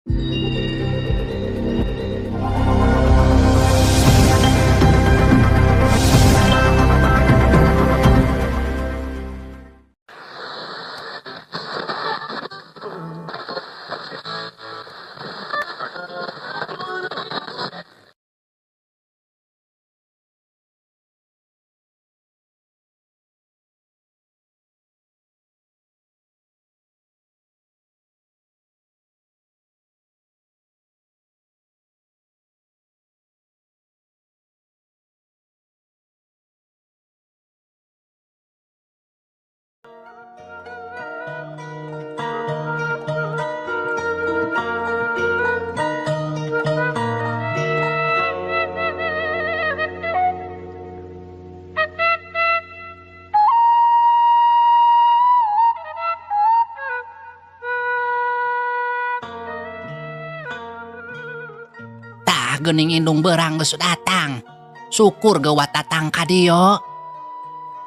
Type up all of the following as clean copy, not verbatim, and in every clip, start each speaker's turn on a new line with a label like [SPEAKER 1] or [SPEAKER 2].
[SPEAKER 1] Tah geuning indung beurang geus datang. Syukur geuwat datang ka dieu.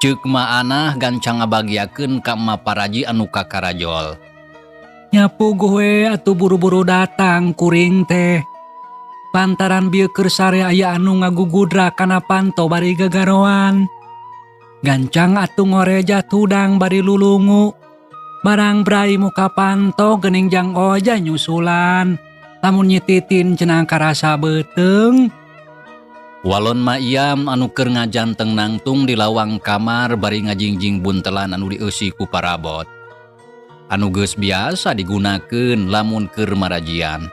[SPEAKER 2] Ceuk Ma Anah gancang ngabagiakeun ka Emak Paraji anu kakarajol.
[SPEAKER 3] Nya puguh we atuh buru-buru datang kuring teh. Lantaran bieu keur sare aya anu ngagugudra kana panto bari gagaroan. Gancang atuh ngorejat hudang bari lulungu. Barang brai muka panto geuning Jang Oja nyusulan. Lamun nyititin cenah karasa beuteung.
[SPEAKER 2] Walon Ma Iam anu keur ngajanteng nangtung di lawang kamar bari ngajingjing buntelan anu dieusi ku parabot. Anu geus biasa digunakeun lamun keur marajian.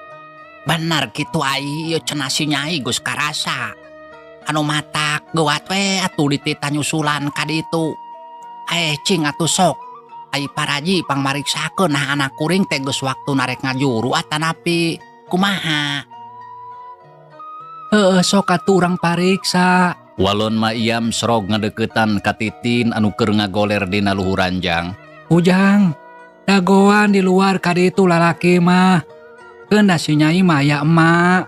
[SPEAKER 1] Bener kitu ai ieu cenah si Nyai geus karasa. Anu matak geuwat we atuh dititah nyusulan ka ditu. Eh cing atuh sok. Ai Paraji pangmariksakeun nah anak kuring teh geus waktuna rek ngajuru atanapi kumaha.
[SPEAKER 3] Heueuh sok atuh urang pariksa.
[SPEAKER 2] Walon Ma Iam serog ngadeukeutan ka Titin anu keur ngagoler dina luhur ranjang.
[SPEAKER 3] Ujang, dagoan di luar ka ditu lalaki mah. Keun da si Nyai mah aya emak.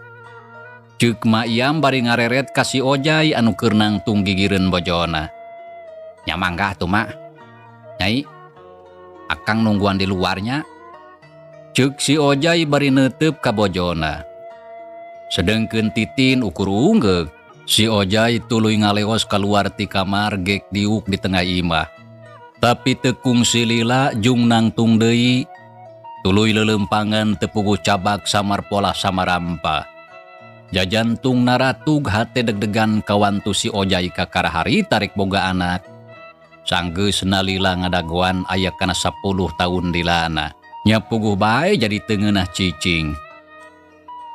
[SPEAKER 2] Ceuk Ma Iam bari ngareret ka si Ojai anu keur nangtung gigireun bojona. Nya mangga atuh Mak. Nyai, akang nungguan di luarnya. Ceuk si Ojai bari neuteup ka bojona. Sedengkeun Titin ukur unggeug, si Ojai tuluy ngaleos kaluar ti kamar gek diuk di tengah imah. Tapi teu kungsi lila jung nangtung deui, tuluy leuleumpangan teu puguh cabak samar polah samarampa. Jajantung naratug hate deg-degan kawantu si Ojai kakara harita rek boga anak. Sanggeus nalila ngadagoan aya kana 10 tahun dilana. Nya puguh bae jadi teu ngeunah cicing.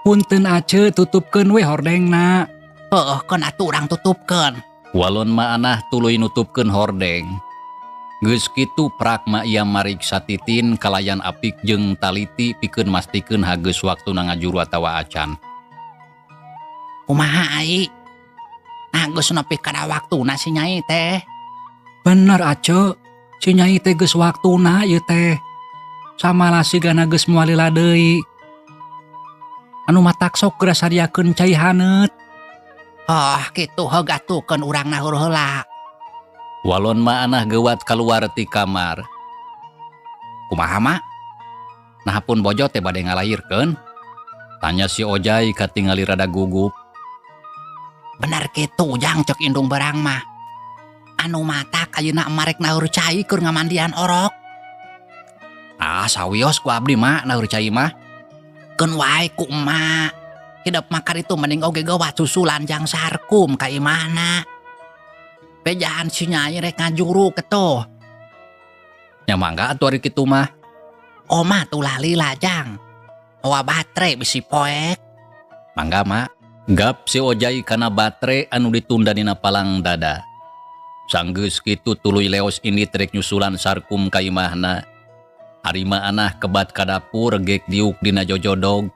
[SPEAKER 3] Punten ace tutupkeun we hordengna.
[SPEAKER 1] Heueuh keun atuh urang tutupkeun.
[SPEAKER 2] Walon Ma Anah tuluy nutupkeun hordeng. Geus kitu prak Ma Iam mariksa Titin kalayan apik jeung taliti pikeun mastikeun hageus waktuna ngajuru atawa acan.
[SPEAKER 1] Kumaha ai? Nah geus nepi kana waktuna si Nyai teh.
[SPEAKER 3] Bener ace, si Nyai teh geus waktuna ieu teh. Samalah sigana geus moal lila deui. Anu matak sok geura sadiakeun cai haneut.
[SPEAKER 1] Oh, kitu heug atuh keun urang nahur heula.
[SPEAKER 2] Walon Ma Anah geuwat kaluar ti kamar. Kumaha Ma? Nah pun bojo teh bade ngalahirkeun? Tanya si Ojai katingali rada gugup.
[SPEAKER 1] Bener kitu Jang ceuk indung berang mah. Anu matak ayeuna marek nahur cai keur ngamandian orok.
[SPEAKER 2] Ah sawios ku abdi Ma nahur cai mah.
[SPEAKER 1] Keun wae ku emak. Hidep makar itu mending oge gawat susulan jang sarkum ka imahna. Bejaan si Nyai rek ngajuru ketuh.
[SPEAKER 2] Nya mangga atuh ari kitu mah.
[SPEAKER 1] Oma tulah lila jang. Mawa batre bisi poek.
[SPEAKER 2] Mangga Ma. Gap si Ojai kana batre anu ditunda dina palang dada. Sanggeus kitu tuluy leos indit rek nyusulan sarkum ka imahna. Ari Ma Anah kebat ka dapur gek diuk dina jojodog.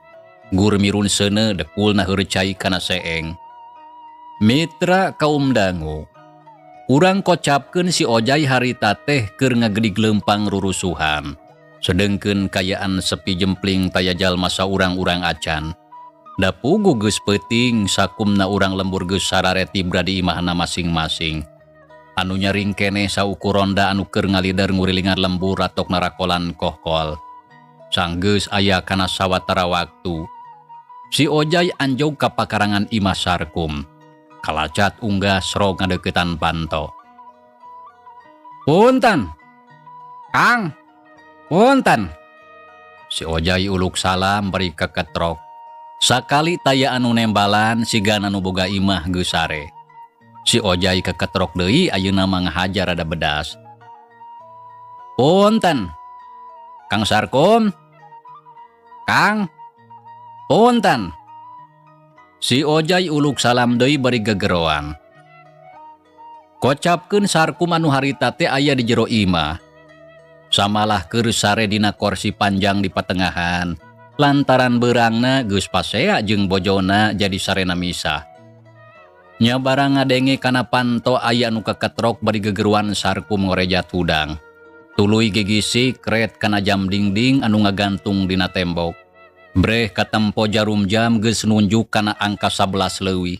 [SPEAKER 2] Gur mirun seuneu dekulna heureut cai kana seeng. Mitra kaum dangu. Urang kocapkeun si Ojai harita teh keur ngagedig leumpang rurusuhan. Sedengkeun kayaan sepi jempling taya jalma saurang-urang acan. Da puguh geus peuting sakumna urang lembur geus sarare tibra di imahna masing-masing. Anu nyaring keneh saukur ronda anu keur ngalider ngurilingan lembur atok narakolan kohkol. Sanggeus aya kana sawatara waktu, si Ojai anjog ka pakarangan imah Sarkum. Kalacat unggah srog ngadeukeutan panto. "Punten. Kang. Punten." Si Ojai uluk salam bari keketrok. Sakali taya anu nembalan, sigana nu boga imah geus sare. Si Ojai keketrok deui, ayeuna mah ngahajar rada bedas. "Punten. Kang Sarkum. Kang. Punten." Si Ojai uluk salam deui bari gegeroan. Kocapkeun Sarkum anu harita teh aya di jero imah. Samalah keur sare dina korsi panjang di patengahan. Lantaran beurangna geus pasea jeung bojona, jadi sarena misah. Nya barang ngadenge kana panto aya anu keketrok bari gegeruan, Sarkum ngorejat hudang. Tuluy gigisik ret kana jam dingding anu ngagantung dina tembok. Breh katempo jarum jam geus nunjuk kana angka 11 leuwih.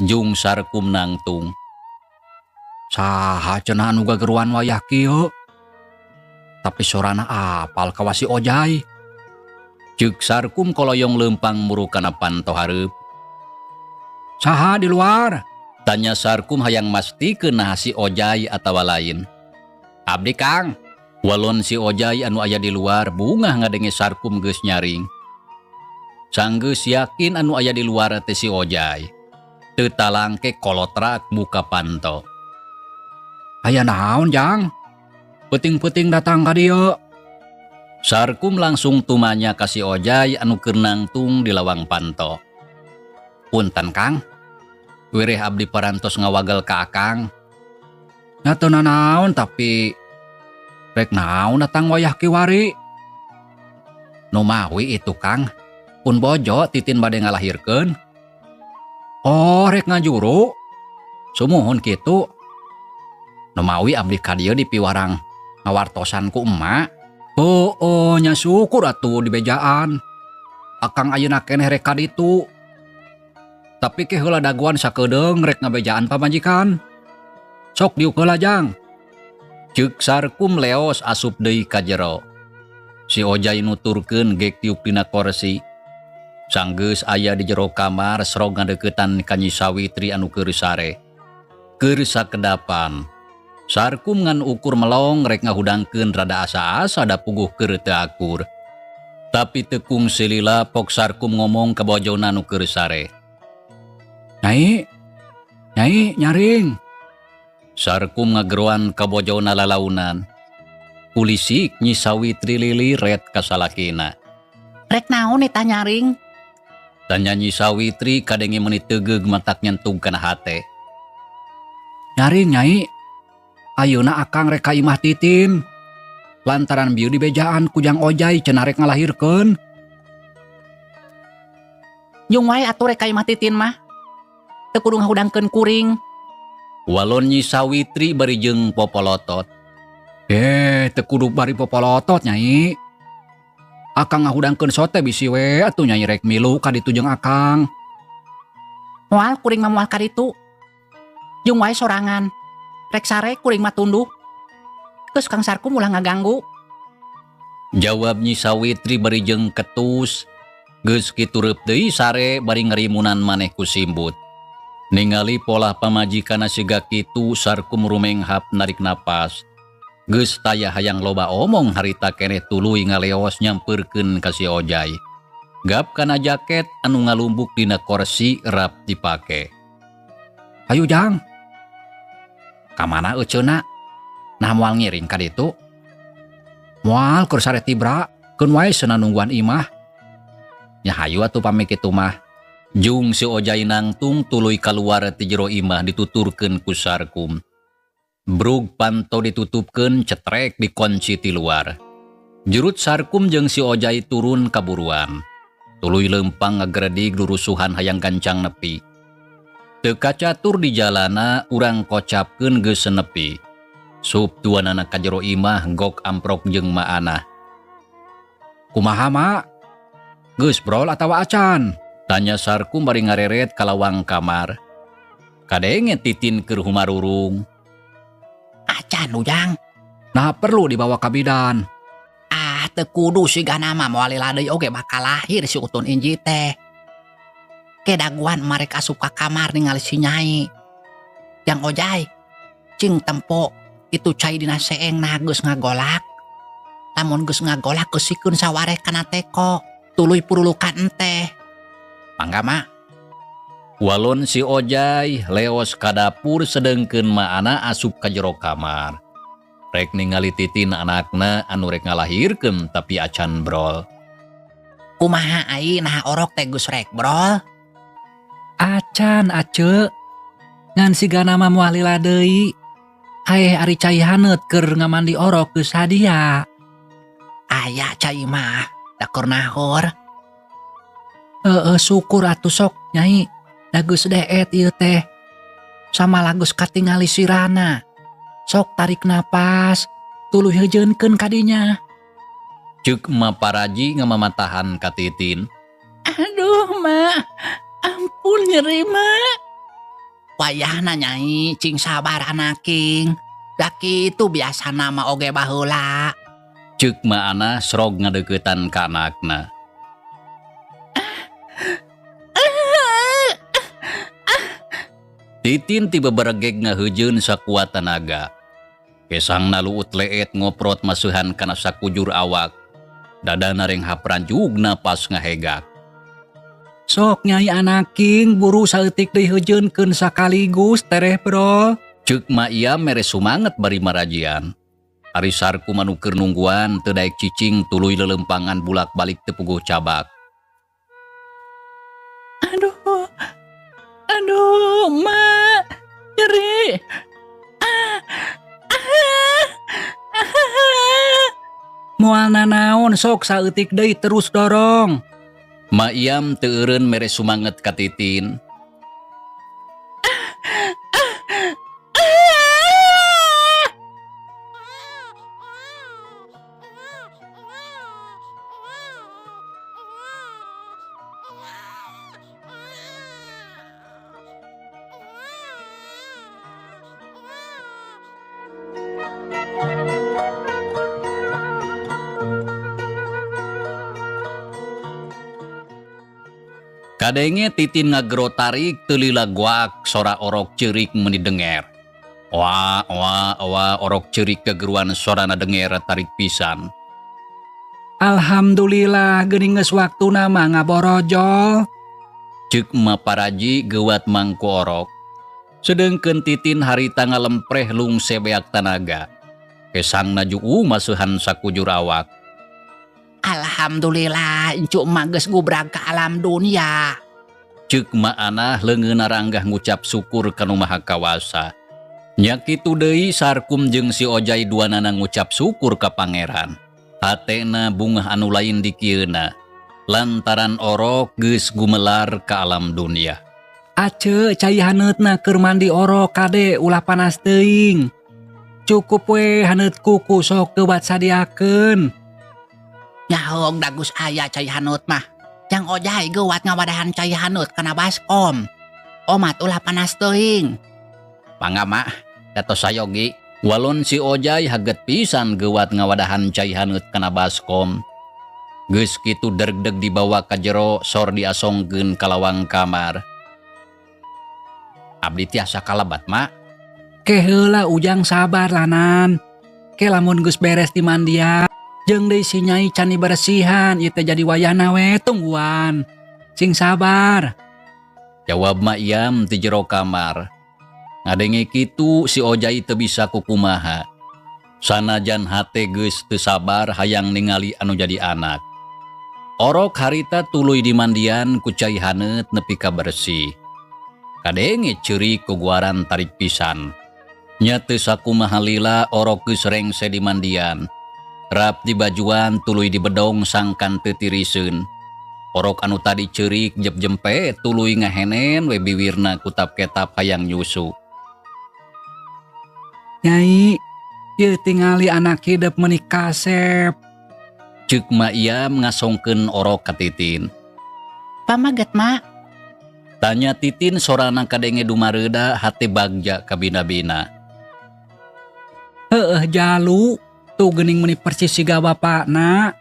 [SPEAKER 2] Jung Sarkum nangtung.
[SPEAKER 3] Saha cenah anu gageruan wayah kieu? Tapi sorana apal kawas si Ojai.
[SPEAKER 2] Ceuk Sarkum koloyong leumpang muru kana panto hareup.
[SPEAKER 3] Saha di luar?
[SPEAKER 2] Tanya Sarkum hayang mastikeun naha si Ojai atawa lain. "Abdi, Kang." Walon si Ojai anu aya di luar bungah ngadenge Sarkum geus nyaring. Sanggeus yakin anu aya di luar teh si Ojai, teu talangke kolotrak buka panto.
[SPEAKER 3] Aya naon, Jang? Peuting-peuting datang ka dieu.
[SPEAKER 2] Sarkum langsung tumanya ka si Ojai anu keur nangtung di lawang panto. "Punten, Kang. Wireh abdi parantos ngawagel ka Akang."
[SPEAKER 3] Nya teu nanaon, tapi rek naon datang wayah kiwari?
[SPEAKER 2] "Numawi itu, Kang. Pun bojo Titin bade ngalahirkeun."
[SPEAKER 3] Oh, rek ngajuru?
[SPEAKER 2] "Sumuhun kitu. Numawi abdi ka dieu dipiwarang ngawartosan ku emak."
[SPEAKER 3] Oh, nya syukur atuh dibejaan. Akang ayeuna keneh rek ka ditu. Tapi ke heula dagoan sakedeung, rek ngabejaan pamajikan. Sok diuk heula, Jang.
[SPEAKER 2] Ceuk Sarkum leos asup deui ka jero. Si Ojai nuturkeun gek tiuk dina korsi. Sanggeus aya di jero kamar, srog ngadeuketan ka Nyi Sawitri anu keur sare. Keur sakedapan. Sarkum ngan ukur melong rek ngahudangkeun, rada asa-asa da puguh keur teu akur. Tapi teu kungsi lila pok Sarkum ngomong ka bojona nu keur sare.
[SPEAKER 3] Nyai, Nyai, nyaring.
[SPEAKER 2] Sarkum ngageroan ka bojona lalaunan. Kulisik Nyi Sawitri lilir ret ka salakina.
[SPEAKER 1] Rek naon eta nyaring?
[SPEAKER 2] Tanya Nyi Sawitri kadenge meuni tegeug matak nyentug kana hate.
[SPEAKER 3] Nyaring, Nyai. Ayeuna Akang rek ka imah Titin. Lantaran bieu dibejaan ku Jang Ojai cenah rek ngalahirkeun.
[SPEAKER 1] Jung wae atuh rek ka imah Titin mah. Teu kudu ngahudangkeun kuring.
[SPEAKER 2] Walon Nyi Sawitri bari jeung popolotot.
[SPEAKER 3] Eh, teu kudu bari popolotot, Nyai. Akang ngahudangkeun sote bisi we atuh Nyai rek milu ka ditu jeung Akang.
[SPEAKER 1] Moal, kuring mah moal ka ditu. Jung wae sorangan. Rek sare kuring mah tunduh. Geus, Kang Sarkum ulah ngaganggu.
[SPEAKER 2] Jawab Nyi Sawitri bari jeung ketus. Geus kitu reup deui sare bari ngarimunan maneh ku simbut. Ningali polah pamajikanna siga kitu, Sarkum rumenghap narik napas. Geus taya hayang loba omong harita keneh, tuluy ngaleos nyampeurkeun ka si Ojai. Gap kana jaket anu ngalumbuk dina korsi rap dipake.
[SPEAKER 3] Hayu, Jang.
[SPEAKER 2] Kamana euceuna? Nah, moal ngiring ka ditu?
[SPEAKER 3] Moal, keur sare tibra, keun wae cenah nungguan imah.
[SPEAKER 2] Nya hayu atuh pami kitu mah. Jung si Ojai nangtung tuluy kaluar ti jero imah dituturkeun ku Sarkum. Brug panto ditutupkeun, cetrek dikunci ti luar. Jurut Sarkum jeung si Ojai turun kaburuan. Tuluy leumpang ngagredig durusuhan hayang gancang nepi. Teu kacatur di jalana, urang kocapkeun geus nepi. Sup duanana ka jero imah, gok amprok jeung maana.
[SPEAKER 3] Kumaha, Mak? Geus brol atawa acan?
[SPEAKER 2] Tanya Sarkum bari ngareret ka lawang kamar. Kadenge Titin keur humarurung.
[SPEAKER 1] Acan, Ujang.
[SPEAKER 3] Nah, perlu dibawa ka bidan.
[SPEAKER 1] Ah, teu kudu sigana mah moal lila deui oge bakal lahir si Utun Inji teh. Ke daguan marek asup ka kamar ningali si Nyai. Jang Ojai, cing tempo itu cai dina seeng nah geus ngagolak. Lamun geus ngagolak eusikeun sawareh kana teko, tuluy purulukan enteh.
[SPEAKER 2] Mangga mak. Walon si Ojai leos ka dapur sedengkeun Ma Ana asup ka jero kamar. Rek ningali Titin anakna anu rek ngalahirkeun tapi acan brol.
[SPEAKER 1] Kumaha ai naha orok teh geus rek brol?
[SPEAKER 3] Acan Ace. Ngan sigana mah moal lila deui. Haeh ari cai haneut keur ngamandi orok geus sadia.
[SPEAKER 1] Aya cai mah, da keur nahor.
[SPEAKER 3] Heeh syukur atuh sok Nyai. Da geus deet ieu teh. Samalah geus katingali sirana. Sok tarik napas, tuluy heujeunkeun ka dinya.
[SPEAKER 2] Ceuk Ma Paraji ngamamatahan ka Titin.
[SPEAKER 1] Aduh, Mak. Ampun nyeri, Mak. Wayahna Nyai cing sabar anaking. Da kitu biasana mah oge baheula.
[SPEAKER 2] Ceuk Ma Ana srog ngadeuketan ka anakna. Titin tiba beregeg ngaheujeun sakuat tanaga. Kesangna luut leet ngoprot masuhan kana sakujur awak. Dadana renghap ranjugna pas ngahegak.
[SPEAKER 3] Sok Nyai anaking buru saeutik deui heujeunkeun sakaligus tereh bro.
[SPEAKER 2] Ceuk Ma Iam mere sumanget bari marajian. Ari Sarkum anu keur nungguan teu daek cicing tuluy lelempangan bulak-balik teu puguh cabak.
[SPEAKER 1] Aduh. Aduh, Mak. Nyeri. Ah. Ah. Ah.
[SPEAKER 3] Moal nanaon sok saeutik deui terus dorong.
[SPEAKER 2] Ma Iam teu eureun mere sumanget ka Titin. Kadenge Titin ngagero tarik teu lila guak sora orok ceurik meuni denger. Oa oa oa orok ceurik kegeruan sorana denger tarik pisan.
[SPEAKER 3] Alhamdulillah geuning geus waktuna mah ngaborojol.
[SPEAKER 2] Ceuk Ma Paraji geuwat mangku orok. Sedengkeun Titin harita ngalempreh lungse beak tanaga. Kesangna juu masuhan sakujur awak.
[SPEAKER 1] Alhamdulillah incu emak geus gubrag ka alam dunia.
[SPEAKER 2] Ceuk Ma Anah leungeunna ranggah ngucap syukur ka Nu Maha Kawasa. Nya kitu deui Sarkum jeung si Ojai duanana ngucap syukur ka Pangeran. Hatena bungah anu lain dikieuna. Lantaran orok geus gumelar ka alam dunia.
[SPEAKER 3] Ace cai haneutna keur mandi orok kade ulah panas teuing. Cukup we haneut kuku sok geubat sadiakeun.
[SPEAKER 1] Nyahoong dagus aya cai haneut mah. Jang Ojai geuwat ngawadahan cai haneut kana baskom. Omat ulah panas teuing.
[SPEAKER 2] Mangga mak, datos sayogi. Walon si Ojai haget pisan geuwat ngawadahan cai haneut kana baskom. Geus kitu degdeg dibawa ka jero sor diasongkeun ka lawang kamar. Abdi tiasa kalebat mak.
[SPEAKER 3] Ke heula Ujang sabar lanan. Ke lamun geus beres dimandian jeung deui si Nyai can diberesihan ieu teh jadi wayahna we tungguan. Sing sabar.
[SPEAKER 2] Jawab Ma Iam ti jero kamar. Ngadenge kitu si Ojai teu bisa kukumaha. Sanajan hate geus teu sabar hayang ningali anu jadi anak. Orok harita tuluy dimandian ku cai haneut nepi ka bersih. Kadenge ceurik kuguaran tarik pisan. Nya teu sakumaha lila orok geus rengse dimandian. Rap dibajuan tuluy dibedong sangkan teu tiriseun. Orok anu tadi ceurik jep-jempe tuluy ngahenen we biwirna kutap-ketap hayang nyusu.
[SPEAKER 3] Nyai, ieu tingali anak hidep meuni kasep.
[SPEAKER 2] Ceuk Ma Iam ngasongkeun orok ka Titin.
[SPEAKER 1] Pamaget, Mak?
[SPEAKER 2] Tanya Titin sorana kadenge dumareuda hate bagja kabina-bina.
[SPEAKER 3] Heueuh jalu, tuh geuning meuni persis siga bapakna.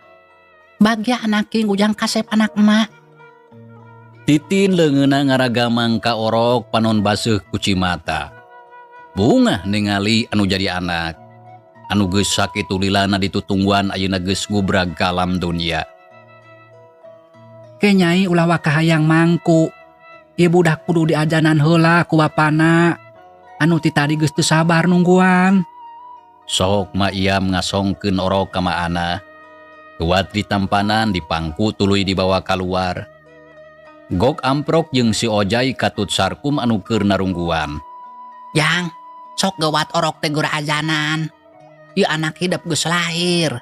[SPEAKER 1] Bagja anak king Ujang kasep anak emak.
[SPEAKER 2] Titin leungeunna ngaragamang ka Orok, panon baseuh ku cimata. Bungah ningali anu jadi anak. Anu geus sakitu lilana ditutungguan ayeuna geus ngubrag ka alam dunya.
[SPEAKER 3] Ke Nyai, ulah waka hayang mangku. Ieu budak kudu diajanan heula ku bapana. Anu ti tadi geus teu sabar nungguan.
[SPEAKER 2] Sok Ma Iam ngasongkeun Orok ka Ma Ana. Kuat ditampanan, dipangku, tuluy dibawa keluar. Gok Amprok jeung si Ojai katut Sarkum anu keur narungguan.
[SPEAKER 1] Jang, sok gawat Orok teh geura ajanan. Ieu anak hidep geus lahir.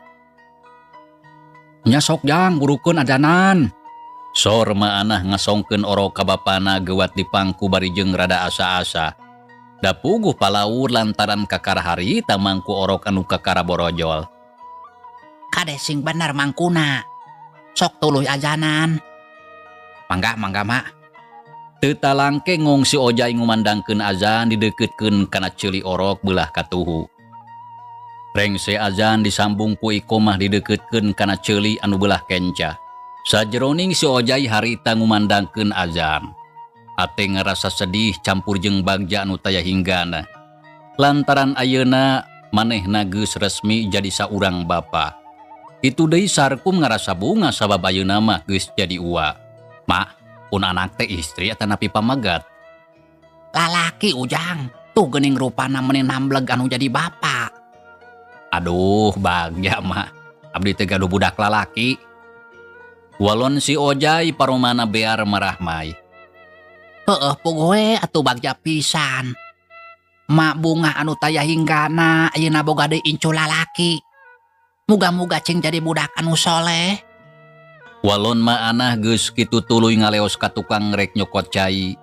[SPEAKER 3] Nya sok, Jang, burukeun ajanan.
[SPEAKER 2] Sor Ma Anah ngasongkeun Orok ka bapana, gewat dipangku bari jeung rada asa-asa. Da puguh palaur lantaran kakara harita mangku Orok anu kakara borojol.
[SPEAKER 1] Kade sing bener mangkuna. Sok tuluy ajanan.
[SPEAKER 2] Mangga, mangga, Mak. Teu talangke ngong si Ojai ngumandangkeun azan dideukeutkeun kana ceuli Orok beulah katuhu. Rengse azan disambung ku iqomah dideukeutkeun kana ceuli anu beulah kenca. Sajeroning si Ojai harita ngumandangkeun azan. Ate ngerasa sedih campur jeung bagja anu taya hinggana. Lantaran ayeuna manehna geus resmi jadi saurang bapa. Itu deui Sarkum ngerasa bunga sabab ayeuna mah geus jadi uwa. Mak, pun anak teh istri atanapi pamagat?
[SPEAKER 1] Lalaki, Ujang. Tuh geuning rupana meni nambleg anu jadi bapa.
[SPEAKER 2] Aduh, bagja, Mak. Abdi teh gaduh budak lalaki. Walon si Ojai paromana bear marahmai.
[SPEAKER 1] Heeh, puguh we atuh bagja pisan. Mak bungah anu taya hinggana ayeuna boga deui incu lalaki. Muga-muga cing jadi budak anu soleh.
[SPEAKER 2] Walon Ma Anah geus kitu tuluy ngaleos ka tukang rek nyokot cai.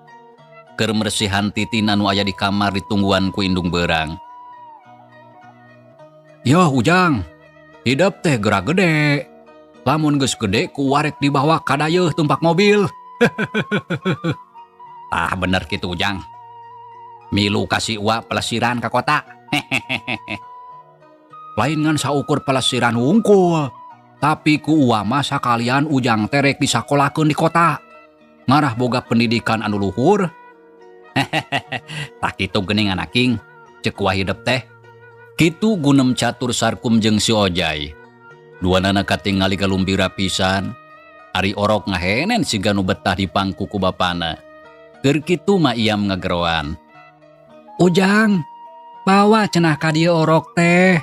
[SPEAKER 2] Keur mersihan Titin anu aya di kamar ditungguan ku indung beurang.
[SPEAKER 3] Yo Ujang, hidep teh geura gede. Lamun geus gede ku warek dibawa ka dayeuh tumpak mobil.
[SPEAKER 2] Ah, bener kitu, Ujang. Milu ka si Uwa pelesiran ka kota.
[SPEAKER 3] Lain ngan saukur pelesiran wungkul. Tapi ku Uwa mah sakalian Ujang teh rek disakolakeun di kota. Ngarah boga pendidikan anu luhur.
[SPEAKER 2] Tah kitu geuning anak king, ceuk Uwa hidep teh. Kitu gunem catur Sarkum jeung si Ojai. Duanana katingali galumbira pisan. Ari Orok ngahenen siga nu betah dipangku ku bapana. Keur kitu Ma Iam ngageroan.
[SPEAKER 3] Ujang, bawa cenah ka dieu Orok teh.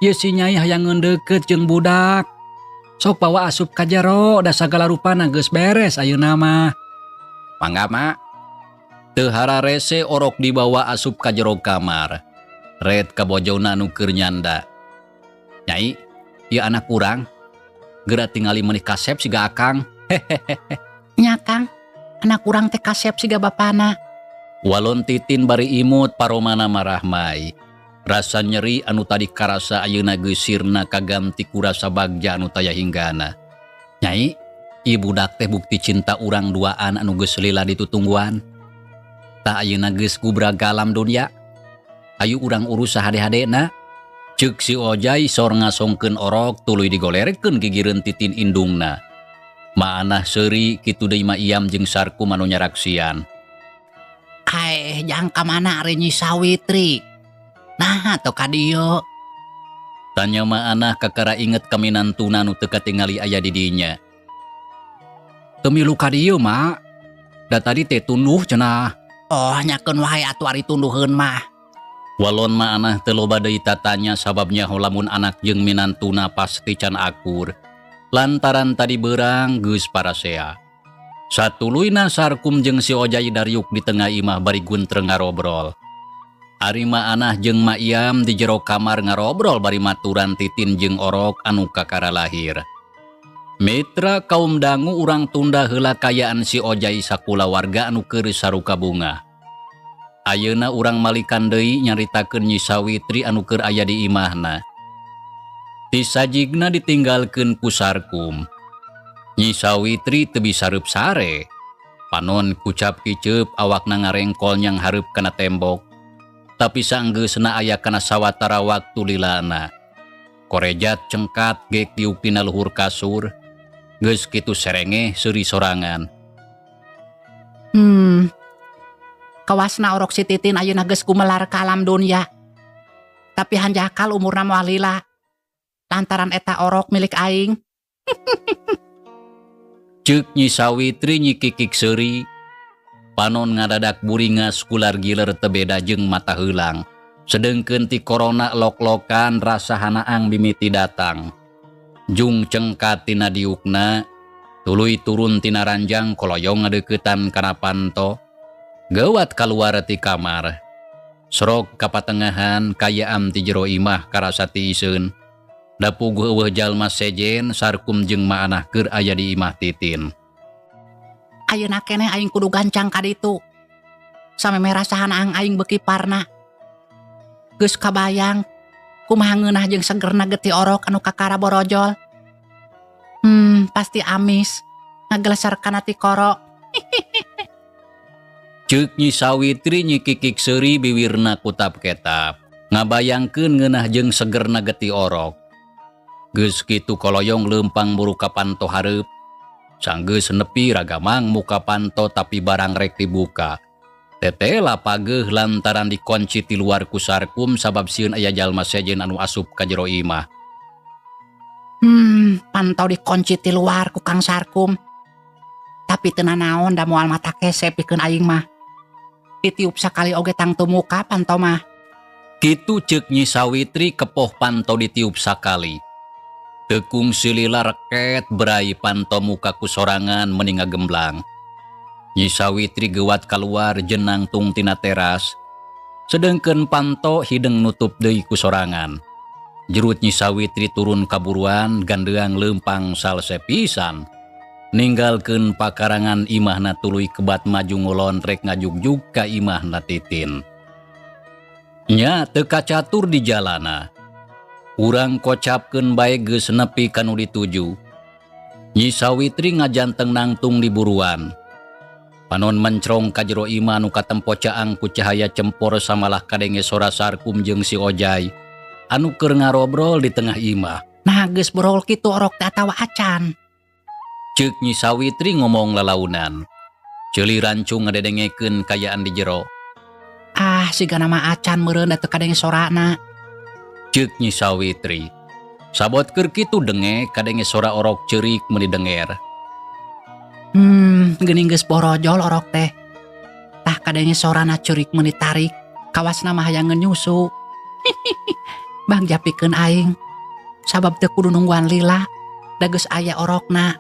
[SPEAKER 3] Ieu si Nyai hayang deukeut jeung budak. Sok bawa asup ka jero, da sagala rupana geus beres ayeuna mah.
[SPEAKER 2] Mangga, Mak. Teu hararese Orok dibawa asup ka jero kamar. Ret ka bojona nu keur nyanda. Nyai, ieu anak urang. Geura tingali meuni kasep siga akang.
[SPEAKER 1] Nya Kang, anak urang teh kasep siga bapana.
[SPEAKER 2] Walon Titin bari imut paromana marahmai. Rasa nyeri anu tadi karasa ayeuna geus sirna kaganti ku rasa bagja anu taya hinggana. Nyai, ieu budak teh bukti cinta urang duaan anu geus lila ditutungguan. Tah ayeuna geus gubrag ka alam dunya. Ayu urang urus sahade-hadena. Ceuk si Ojai sor ngasongkeun Orok tuluy digolerkeun gigireun Titin indungna. Maanah seuri, kitu deui Ma Iam jeung Sarkum anu nyaraksian.
[SPEAKER 1] Aeh, jang, ka mana ari Nyi Sawitri? Nah, teu ka dieu.
[SPEAKER 2] Tanya Ma Anah kakara inget ka minantuna nu teu katingali aya di dinya.
[SPEAKER 3] Teu milu ka dieu, Mak. Da tadi teh tunduh cenah.
[SPEAKER 1] Oh, nyakeun wae atuh ari tunduheun mah.
[SPEAKER 2] Walon Ma Anah teu loba deui tatanya sabab nyaho lamun anak jeung minantuna pasti can akur. Lantaran tadi beurang geus parasea. Satuluyna Sarkum jeung si Ojai dariuk di tengah imah bari guntreng ngarobrol. Ari Ma Anah jeung Ma Iam di jero kamar ngarobrol bari maturan Titin jeung Orok anu kakara lahir. Mitra kaum dangu, urang tunda heula kayaan si Ojai sakulawarga anu keur saruka bungah. Ayeuna urang malikan deui nyaritakeun Nyi Sawitri anu keur aya di imahna. Ti sajigna ditinggalkeun ku Sarkum. Nyi Sawitri teu bisa reup sare. Panon kucap kiceup, awakna ngarengkol nyanghareup kana tembok. Tapi saenggeusna aya kana sawatara waktu lilana. Korejat cengkat gek diuk dina luhur kasur. Geus kitu serengeh seuri sorangan.
[SPEAKER 1] Kawasna orok si Titin ayeuna geus gumelar ka alam dunya. Tapi hanjakal umurna moal lila. Lantaran eta orok milik aing.
[SPEAKER 2] Ceuk Nyi Sawitri nyikikik seuri. Panon ngadadak buringas gular giler teu beda jeung mata heulang. Sedengkeun ti korona lok-lokan rasa hanaang mimiti datang. Jung cengkat tina diukna, tuluy turun tina ranjang koloyong ngadeuketan kana panto. Geuwat kaluar ti kamar. Sorok ka patengahan kayaam ti jero imah karasa tiiseun. Da puguh euweuh jalma sejen Sarkum jeung Maanah keur aya di imah Titin.
[SPEAKER 1] Ayeuna keneh aing kudu gancang ka ditu. Samemeh rasa hanaang aing beuki parna. Geus kabayang kumaha ngeunah jeung segerna getih orok anu kakara borojol. Pasti amis ngageleser kana tikoro.
[SPEAKER 2] Ceuk Nyi Sawitri nyikikik seuri biwirna kutap-ketap. Ngabayangkeun ngeunah jeung segerna getih orok. Geus kitu koloyong leumpang buru ka panto hareup. Sanggeus nepi ragamang muka panto tapi barang rek dibuka. Tetela pageuh lantaran dikunci ti luar ku Sarkum sabab sieun aya jalma sejen anu asup ka jero imah.
[SPEAKER 1] Panto dikunci ti luar ku Kang Sarkum. Tapi teu nanaon da moal mata kese pikeun aing mah. Ditiup sakali oge tangtu muka panto mah.
[SPEAKER 2] Kitu ceuk Nyi Sawitri kepoh panto ditiup sakali. Teu kungsi lila reket berai panto muka ku sorangan meni ngagemblang. Nyi Sawitri geuwat kaluar jenang tung tina teras. Sedengkeun panto hideng nutup deui ku sorangan. Jerut Nyi Sawitri turun kaburuan gandeang leumpang salse pisan. Ninggalkeun pakarangan imahna tuluy kebat maju ngulon rek ngajugjug ka imahna Titin. Nya teu kacatur di jalana. Urang kocapkeun bae geus nepi ka nu dituju. Nyi Sawitri ngajanteng nangtung di buruan. Panon mencrong ka jero imah nu katempo caang ku cahaya cempor samalah kadenge sora Sarkum jeung si Ojai anu keur ngarobrol di tengah imah.
[SPEAKER 1] Nah geus borol kitu orok teh atawa acan.
[SPEAKER 2] Ceuk Nyi Sawitri ngomong lalaunan. Ceuli rancung ngadedengekeun kayaan di jero.
[SPEAKER 1] Ah, sigana mah acan meureun da teu kadenge sorana.
[SPEAKER 2] Ceuk Nyi Sawitri. Sabot keur kitu denge kadenge sora orok ceurik meuni denger.
[SPEAKER 1] Geuning geus borojol orok teh. Tah kadenge sorana ceurik meuni tarik, kawasna mah hayang nyusu. Bang japikeun aing. Sabab teu kudu nungguan lila, da geus aya orokna.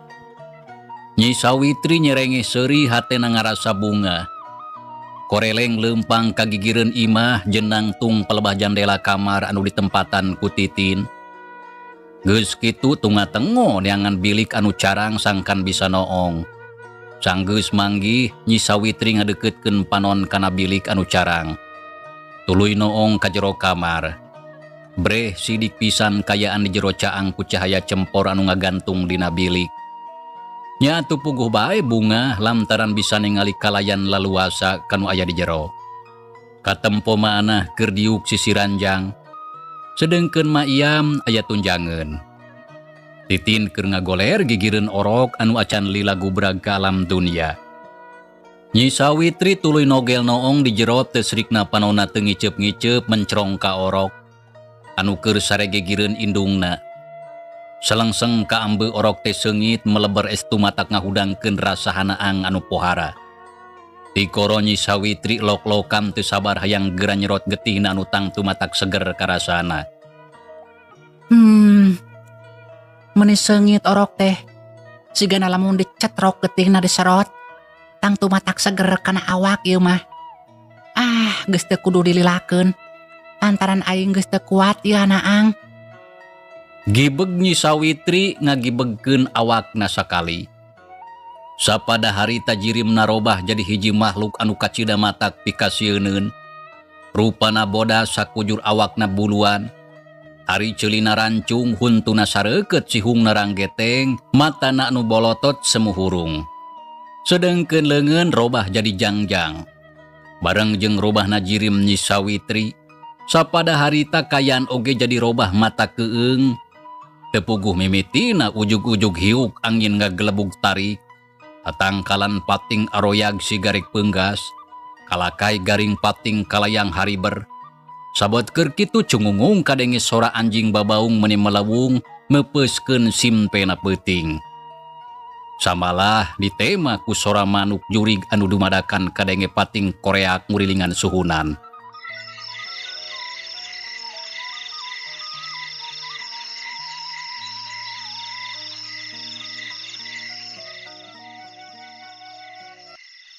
[SPEAKER 2] Nyi Sawitri nyerenge seuri hatena ngarasa bunga. Koreleng leumpang kagigireun imah jenang tung palebah jandela kamar anu ditempatan ku Titin. Geus kitu tunga tengo neangan bilik anu carang sangkan bisa noong. Sanggeus manggih Nyi Sawitri ngadeuketkeun panon kana bilik anu carang. Tuluy noong ka jero kamar. Breh sidik pisan kayaan di jero caang ku cahaya cempor anu ngagantung dina bilik. Nya atuh puguh bae bunga lantaran bisa ningali kalayan laluasa kanu aya di jero. Katempo maanah keur diuk sisi ranjang. Sedengkeun Ma Iam aya tunjangeun. Titin keur ngagoler gigireun orok anu acan lila gubrag ka alam dunia. Nyi Sawitri tuluy nogel noong di jero teu srikna panonna teu ngiceup-ngiceup mencrong ka orok anu keur sare gigireun indungna. Selengseng ka ambe orok teh seungit meleber estu matak ngahudangkeun rasa hanaang anu pohara. Tikoro Nyi Sawitri lok-lokan teu sabar hayang geura nyerot getihna anu tangtu matak seger karasana.
[SPEAKER 1] Meuni seungit orok teh. Sigana lamun dicetrok getihna diserot, tangtu matak seger kana awak ieu mah. Ah, geus teu kudu dililakeun. Lantaran aing geus teu kuat ieu hanaang.
[SPEAKER 2] Gibeg Nyi Sawitri ngagibegkeun awakna sakali. Sapada harita jirimna robah jadi hiji makhluk anu kacida matak pikasieuneun. Rupana bodas sakujur awakna buluan. Ari ceulina rancung huntuna sareukeut sihungna ranggeteng, matana anu bolotot semu hurung. Sedengkeun leungeun robah jadi jangjang. Bareng jeung robahna jirim Nyi Sawitri, Sapada harita kaayaan oge jadi robah mata keung. Teu puguh mimitina ujug-ujug hiuk angin ngagelebug tarik. Tatangkalan pating aroyag siga rek peunggas. Kalakai garing pating kalayang hariber. Sabot keur kitu cungungung kadenge sora anjing babaung meuni melewung meupeuskeun simpena peuting. Samalah ditema ku sora manuk jurig anu dumadakan kadenge pating koreak ngurilingan suhunan.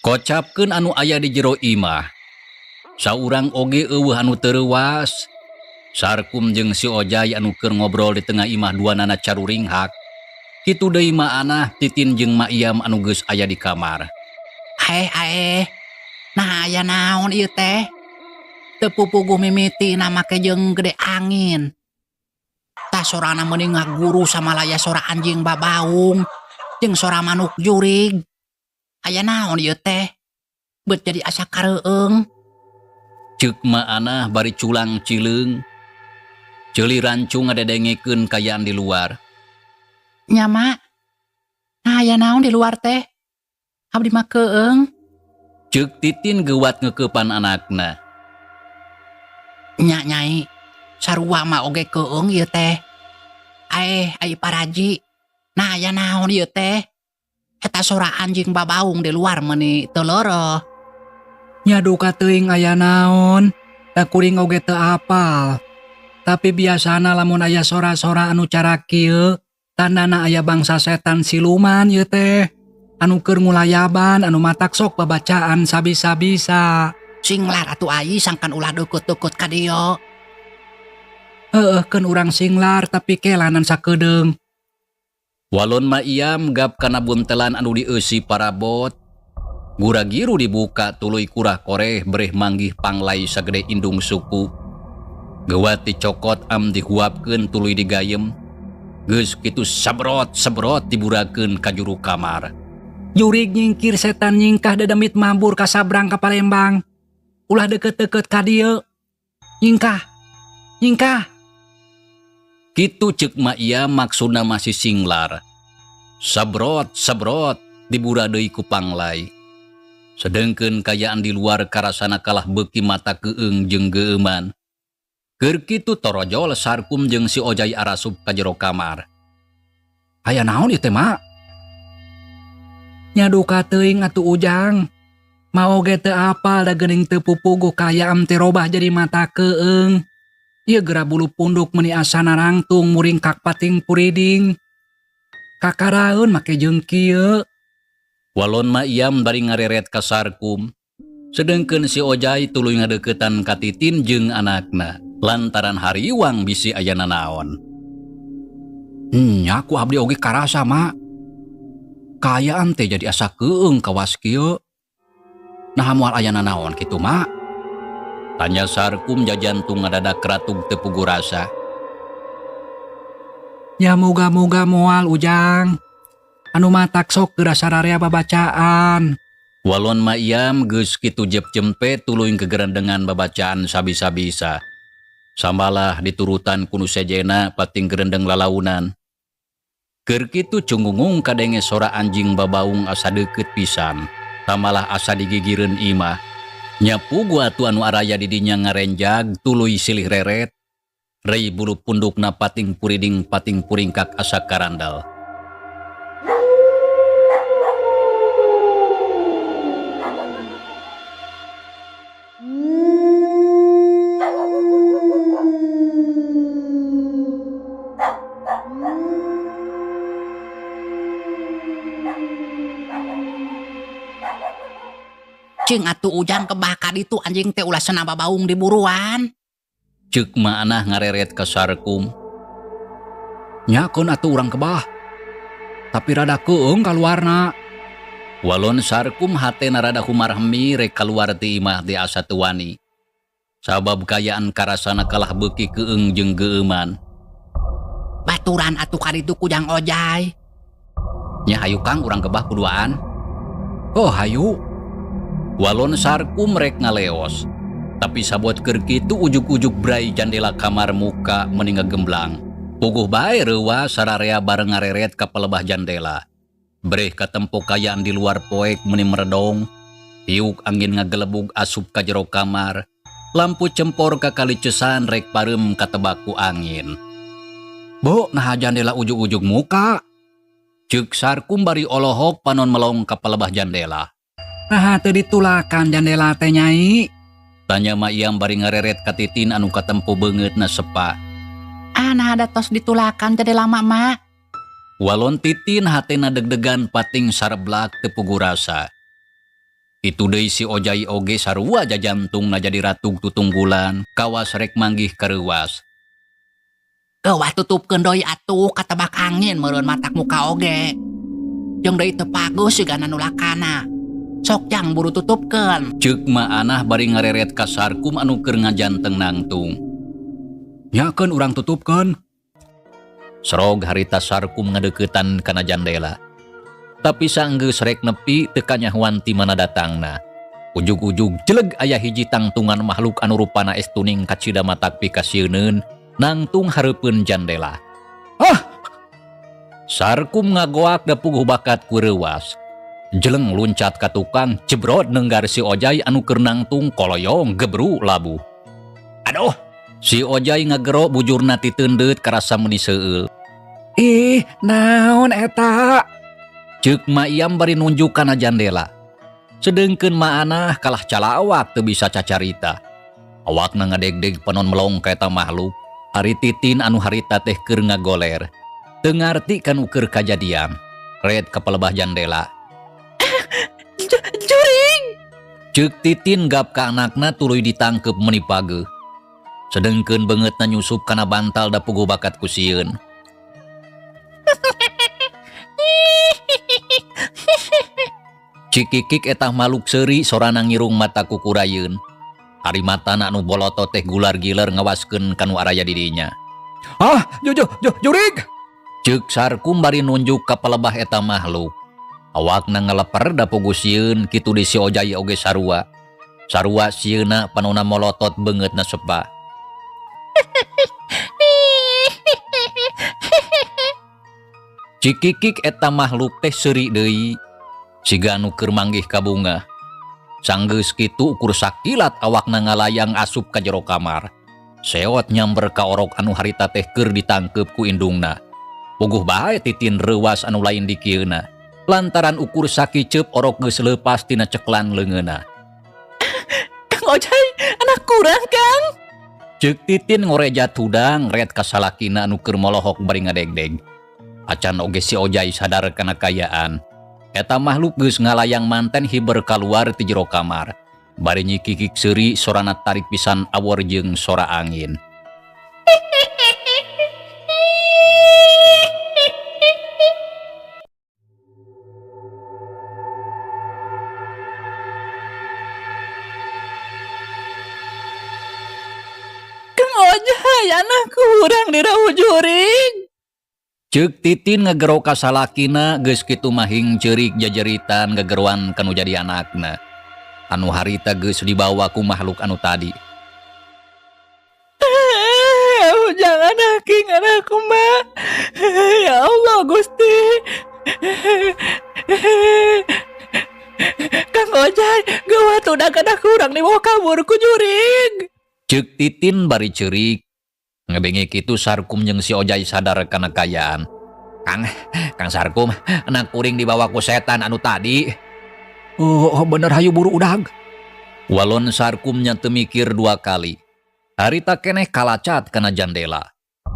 [SPEAKER 2] Kocapkeun anu aya di jero imah. Saurang oge euweuh anu teu reuwas. Sarkum jeung si Ojai anu keur ngobrol di tengah imah duanana caruringhak. Kitu deui Maanah, Titin jeung Ma Iam anu geus aya di kamar.
[SPEAKER 1] Aeh aeh. Nah aya naon ieu teh? Teu pupuguh mimitina make jeung gede angin. Tah sorana meuni ngaguru samalaya sora anjing babaung jeung sora manuk jurig. Aya naon ieu teh? Beut jadi asa kareueung.
[SPEAKER 2] Ceuk Maanah bari culang cileung. Ceuli rancu ngadedengekeun kaayaan di luar.
[SPEAKER 1] Nya Mak. Nah aya naon di luar teh? Abdi mah keueung.
[SPEAKER 2] Ceuk Titin geuwat ngeukepan anakna.
[SPEAKER 1] Nya Nyai, sarua mah oge keueung ieu teh. Aeh, ai paraji. Nah aya naon ieu teh? Eta sora anjing babaung di luar meuni teu leureeh.
[SPEAKER 3] Nya duka teuing aya naon, da kuring oge teu apal. Tapi biasana lamun aya sora-sora anu cara kieu, tandana aya bangsa setan siluman ieu teh. Anu keur ngulayaban anu matak sok babacaan sabisa-bisa.
[SPEAKER 1] Singlar atuh ai sangkan ulah deukeut-deukeut ka dieu.
[SPEAKER 3] Heueuh keun urang singlar tapi kelanan sakedeung.
[SPEAKER 2] Walon Ma Iam gap kana buntelan anu dieusi parabot. Gura-giru dibuka tuluy kurah koreh bereh manggih panglai sagede indung suku. Geuwat dicokot am dihuapkeun tuluy digayem. Geus kitu sabrot-sabrot diburakeun ka juru kamar.
[SPEAKER 3] Jurig nyingkir setan nyingkah dedemit mabur ka sabrang ka Palembang. Ulah deket-deket ka dieu. Nyingkah. Nyingkah.
[SPEAKER 2] Kitu ceuk Ma Iam maksudna masih singlar. Sabrot, sabrot dibura deui ku panglai. Sedengkeun kaayaan di luar karasana kalah beuki mata keueung jeung geueuman. Keur kitu torojol Sarkum jeung si Ojai arasup ka jero kamar.
[SPEAKER 3] Aya naon ieu teh, Mak? Nya duka teuing atuh Ujang. Ma oge teu apal da geuning teu pupuguh kaayaan teh robah jadi mata keueung. Ieu geura bulu punduk meuni asa narangtung muringkak pating puriding. Kakaraeun make jeung kieu.
[SPEAKER 2] Walon Ma Iam bari ngareret ka Sarkum. Sedengkeun si Ojai tuluy ngadeuketan ka Titin jeung anakna lantaran hariwang bisi aya nanaon.
[SPEAKER 3] Nya ku abdi oge karasa, Mak. Kaayaan teh jadi asa keueung kawas kieu. Naha moal aya nanaon kitu, Mak?
[SPEAKER 2] Tanya Sarkum jajantung ngadadak ratug teu puguh rasa.
[SPEAKER 3] Ya moga-moga moal Ujang. Anu matak sok geura sararea babacaan.
[SPEAKER 2] Walon Ma Iam geus kitu jep jempe tuluy kegerendengan babacaan sabisa-bisa. Samalah diturutan ku nu sejena pating gerendeng lalaunan. Keur kitu cungungung kadenge sora anjing babaung asa deukeut pisan. Tamalah asa digigireun imah. Nya puguh atuh anu araya di dinya ngarenjag tuluy silih reret. Rei bulu pundukna pating puriding pating puringkak asa karandal.
[SPEAKER 1] Cing atuh Ujang kebah ka ditu anjing teh ulah cenah babaung di buruan.
[SPEAKER 2] Ceuk Maanah ngareret ka Sarkum.
[SPEAKER 3] Nyakeun atuh urang kebah. Tapi rada keueung kaluarna.
[SPEAKER 2] Walon Sarkum hatena rada humarhemi rek kaluar ti imah teh asa teu wani. Sabab kaayaan karasana kalah beuki keueung jeung geueuman.
[SPEAKER 1] Baturan atuh ka ditu ku Jang Ojai.
[SPEAKER 2] Nya hayu Kang urang kebah kuduaan.
[SPEAKER 3] Oh hayu.
[SPEAKER 2] Walon Sarkum rek ngaleos. Tapi sabot keur kitu ujug-ujug bray jandela kamar muka meuni ngagemblang. Puguh bae reuwas sararea bareng ngareret ka palebah jandela. Breh katempo kaayaan di luar poek meuni meredong. Tiuk angin ngagelebug asup ka jero kamar. Lampu cempor kakalicesan rek pareum katebak ku angin. Bo, naha jandela ujug-ujug muka? Ceuk Sarkum bari olohok panon melong ka palebah jandela.
[SPEAKER 3] Naha teu ditulakan jandela teh Nyai?
[SPEAKER 2] Tanya Ma Iam bari ngareret ka Titin anu katempo beungeutna sepa.
[SPEAKER 1] Ah, naha da tos ditulakan jandela mama.
[SPEAKER 2] Walon Titin hatena deg-degan pating sareblak teu puguh rasa. Kitu deui si Ojai oge sarua jajantungna jadi ratug tutunggulan, kawas rek manggih kareuwas.
[SPEAKER 1] Geuwah tutupkeun deui atuh katebak angin meureun matak muka oge. Jeung deui teu pagus sigana nulakana. Sok jang buru tutupkeun.
[SPEAKER 2] Ceuk Ma Anah bari ngareret ka Sarkum anu keur ngajanteng nangtung.
[SPEAKER 3] Nyakeun urang tutupkeun.
[SPEAKER 2] Serog harita Sarkum ngadeuketan kana jandela. Tapi sanggeus rek nepi teu kanyahoan ti mana datangna. Ujug-ujug jeleg aya hiji tangtungan makhluk anu rupana es tuning kacida matak pikasieuneun nangtung hareupeun jandela.
[SPEAKER 3] Ah!
[SPEAKER 2] Sarkum ngagoak da puguh bakat ku reuwas. Jeleng luncat ka tukang jebrot nenggar si Ojai anu keur nangtung koloyong gebru labuh. Aduh! Si Ojai ngagero bujurna titeundeut karasa meuni seueul.
[SPEAKER 3] Ih, naon eta?
[SPEAKER 2] Ceuk Ma Iam bari nunjuk kana jandela. Sedengkeun Ma Anah kalah calawak teu bisa cacarita. Awakna ngadegdeg panon melong ka eta makhluk. Ari Titin anu harita teh keur ngagoler. Teu ngarti kanu keur kajadian. Red ka palebah jandela.
[SPEAKER 1] Jurig!
[SPEAKER 2] Ceuk Titin gap ka anakna tuluy ditangkep meuni pageuh. Sedengkeun beungeutna nyusup kana bantal da puguh bakat ku sieun. Cikikik eta makhluk seuri sorana ngirung mata kukurayeun. Ari matana anu bolotot teh gular-giler ngawaskeun ka nu araya di dinya.
[SPEAKER 3] Ah, jurig!
[SPEAKER 2] Ceuk Sarkum bari nunjuk ka palebah eta makhluk. Awakna ngaleper da puguh sieun kitu di si Ojai oge sarua. Sarua sieuna panona molotot beungeutna sepa. Cikikik eta makhluk teh seuri deui. Siga anu keur manggih ka bunga. Sanggeus kitu ukur sakilat awakna ngalayang asup ka jero kamar. Seot nyamber ka orok anu harita teh keur ditangkeup ku indungna. Puguh bae Titin reuwas anu lain dikieuna. Lantaran ukur sakiceup orok geus leupas tina ceklan leungeunna.
[SPEAKER 1] Kang Ojai, anak kurang, Kang.
[SPEAKER 2] Ceuk Titin ngorejat hudang red ka salakina anu keur molohok bari ngadegdeg. Acan oge si Ojai sadar kana kaayaan. Eta makhluk geus ngalayang manten hiber kaluar ti jero kamar. Bari nyikikik seuri sorana tarik pisan awor jeung sora angin.
[SPEAKER 1] Kang Ojai, anak kurang dirauh jurig.
[SPEAKER 2] Ceuk Titin ngagero ka salakina geus kitu mahing ceurik jajeritan gageroan kanu jadi anakna. Anu harita geus dibawa ku makhluk anu tadi.
[SPEAKER 1] Jangan aking anakku mah. Ya Allah Gusti. Kang Ojai, gawat udah kada kurang dibawa kabur ku jurig.
[SPEAKER 2] Ceuk Titin bari ceurik. Ngebenge kitu Sarkum jeung si Ojai sadar kana kaayaan. Kang Sarkum, anak kuring dibawa ku setan anu tadi.
[SPEAKER 3] Oh, bener hayu buru udag.
[SPEAKER 2] Walon Sarkumnya teu mikir dua kali. Harita keneh kalacat kana jandela.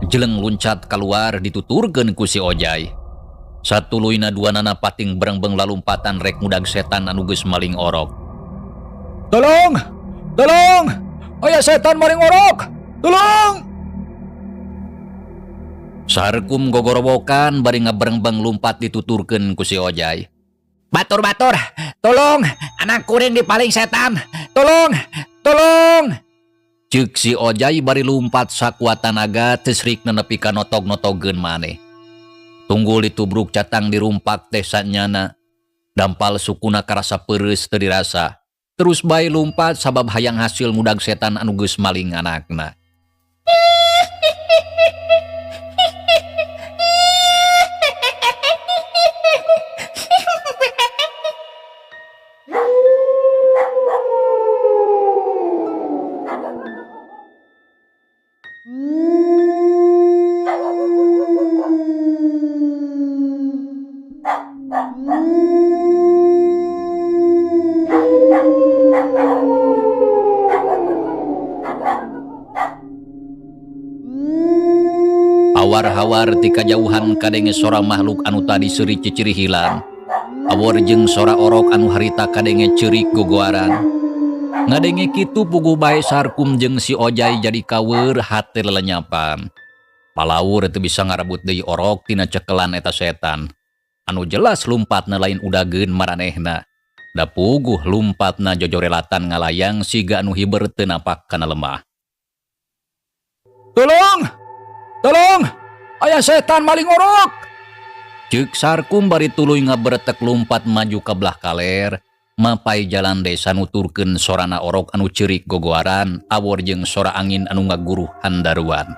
[SPEAKER 2] Jeleng luncat keluar dituturkeun ku si Ojai. Satuluyna duanana pating berengbeng lalumpatan rek ngudag setan anu geus maling orok.
[SPEAKER 3] Tolong! Tolong! Aya setan maling orok! Tolong!
[SPEAKER 2] Sarkum gogorowokan bari ngaberengbeng lumpat dituturkeun ku si Ojai. Batur-batur, tolong, anak kuring dipaling setan. Tolong, tolong. Ceuk si Ojai bari lumpat sakuat tanaga tesrikna nepi ka notog-notogeun maneh. Tunggul ditubruk catang dirumpak teh sanyana. Dampal sukuna karasa peureus teu dirasa. Terus bae lumpat sabab hayang hasil ngudag setan anu geus maling anakna. Hawar-hawar ti kajauhan kadenge sora makhluk anu tadi seuri ciciri hilang. Awor jeung sora orok anu harita kadenge ceurik gogoaran. Ngadenge kitu puguh bae Sarkum jeung si Ojai jadi kaweur hate lelenyapan. Palawur teu bisa ngarebut deui orok tina cekelan eta setan. Anu jelas lumpatna lain udageun maranehna. Da puguh lumpatna jojorelatan ngalayang siga anu hiber teu napak kana lemah.
[SPEAKER 3] Tolong! Tolong! Aya setan maling orok!
[SPEAKER 2] Ceuk Sarkum bari tuluy ngaberetek lumpat maju ka belah kaler, mapai jalan desa nuturkeun sorana orok anu ceurik gogoaran, awor jeung sora angin anu ngaguruh handaruan.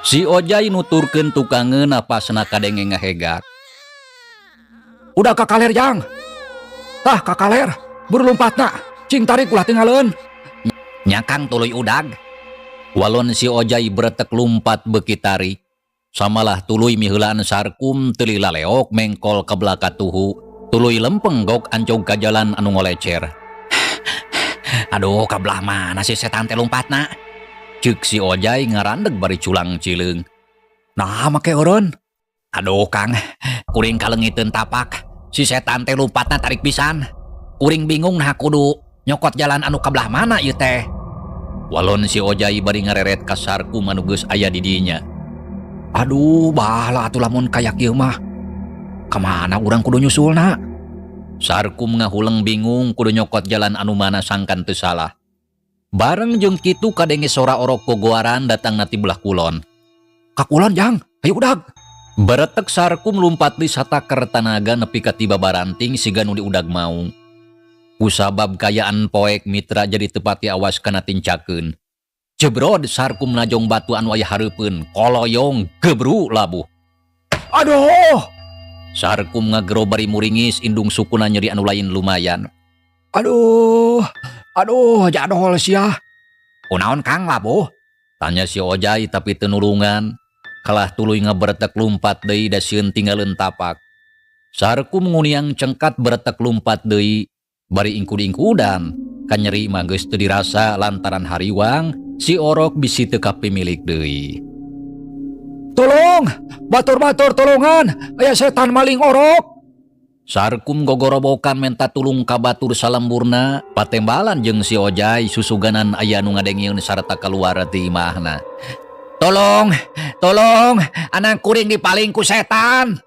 [SPEAKER 2] Si Ojai nuturkeun tukangeun napasna kadenge ngahegak.
[SPEAKER 3] Udah ka kaler jang. Tah ka kaler, buru lumpatna, cing tarik ulah tinggaleun.
[SPEAKER 2] Nyakang tuluy udag. Walon si Ojai bretek lumpat beuki tarik. Samalah tuluy miheulaan Sarkum teu lila leok mengkol ka belah katuhu. Tuluy lempeng gok ancog ka jalan anu ngolecer.
[SPEAKER 1] Aduh, ka belah mana si setan teh lumpatna?
[SPEAKER 2] Ceuk si Ojai ngarandeg bari culang cileung.
[SPEAKER 3] Nah, make eureun.
[SPEAKER 1] Aduh, Kang, kuring kalengiteun tapak. Si setan teh lumpatna tarik pisan. Kuring bingung nah kudu nyokot jalan anu ka belah mana ieu teh.
[SPEAKER 2] Walon si Ojai bari ngareret ka Sarkum anu geus aya di dinya.
[SPEAKER 3] Aduh, bahala atuh lamun kaya kieu mah. Kamana urang kudu nyusulna?
[SPEAKER 2] Sarkum ngahuleng bingung kudu nyokot jalan anu mana sangkan teu salah. Bareng jeung kitu kadenge sora orok gogoaran datang ti belah kulon.
[SPEAKER 3] Ka kulon jang, ayo udag.
[SPEAKER 2] Beretek Sarkum lumpat di sataker tanaga nepi ka tiba baranting siga nu diudag maung. Kusabab kayaan poek mitra jadi tepati awas kana tincakeun. Jebrod Sarkum najong batu anu aya hareupeun, koloyong gebru labuh.
[SPEAKER 3] Aduh!
[SPEAKER 2] Sarkum ngagero bari muringis indung sukuna nyeri anu lain lumayan.
[SPEAKER 3] Aduh, aduh jadol sia.
[SPEAKER 1] Kunaon Kang labuh?
[SPEAKER 2] Tanya si Ojai tapi teu nulungan. Kalah tuluy ngaberetek lumpat deui da sieun tinggaleun tapak. Sarkum nguniang cengkat beretek lumpat deui. Bari ingkud-ingkudan, kanyeri mah geus teu dirasa lantaran hariwang, si orok bisi teu kapimilik deui.
[SPEAKER 3] Tolong, batur-batur tolongan, aya setan maling orok.
[SPEAKER 2] Sarkum gogorobokan menta tulung ka batur salemburna, patembalan jeung si Ojai susuganan aya nu ngadengieun sarta kaluar ti imahna.
[SPEAKER 1] Tolong, tolong, anak kuring dipaling ku setan.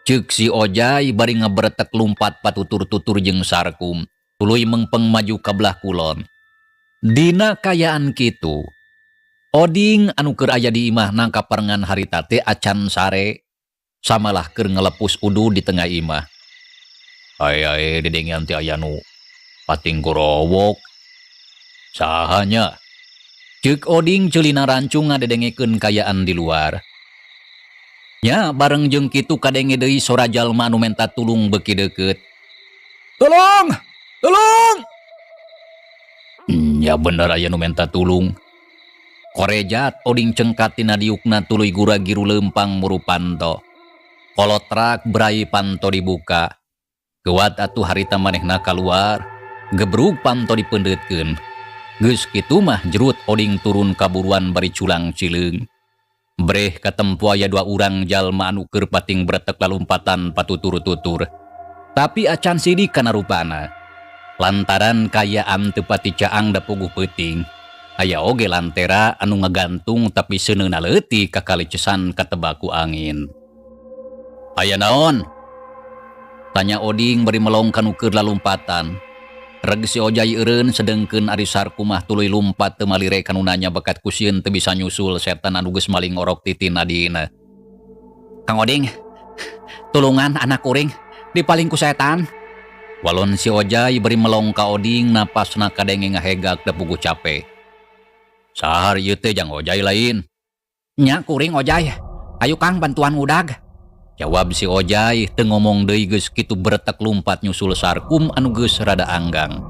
[SPEAKER 2] Ceuk si Ojai bari ngaberetek lumpat patutur-tutur jeung Sarkum, tuluy mengpeng maju ka belah kulon. Dina kayaan kitu, Oding anu keur aya di imahna kaparengan harita teh acan sare, samalah keur ngelepus udu di tengah imah. Ai ai didengean teh aya nu pating gorowok. Saha nya? Ceuk Oding ceulina rancung ngadedengekeun kayaan di luar. Nya bareng jeung kitu kadenge deui sora jalma anu menta tulung beuki deukeut.
[SPEAKER 3] Tolong! Tolong!
[SPEAKER 2] Nya bener aya nu menta tulung. Korejat Oding cengkat tina diukna tuluy gura-giru leumpang muru panto. Kolotrak brai panto dibuka. Geuwat atuh harita manehna kaluar, gebrug panto dipeundeutkeun. Geus kitu mah jerut Oding turun kaburuan bari culang cileung. Breh katempo aya dua urang jalma anu keur pating bretek lalumpatan patutur-tutur. Tapi acan sidik kana rupana. Lantaran kayaan teu pati caang da puguh peuting. Aya oge lantera anu ngagantung tapi seuneuna leutik kakalicesan katebaku angin. Aya naon? Tanya Oding bari melong kanu keur lalumpatan. Reg si Ojai eureun sedengkeun ari Sarkum mah tuluy lumpat teu malire kanu nanya bakat ku sieun teu bisa nyusul setan anu geus maling orok titina dina.
[SPEAKER 1] Kang Oding,
[SPEAKER 2] Tulungan anak kuring dipaling ku setan. Walon si Ojai bari melong ka Oding napasna kadenge ngahegak da puguh cape. Sahar ieu teh jang Ojai lain. Nya kuring Ojai. Ayo Kang bantuan ngudag. Jawab si Ojai teu ngomong deui geus kitu beretek lumpat nyusul Sarkum anu geus rada anggang.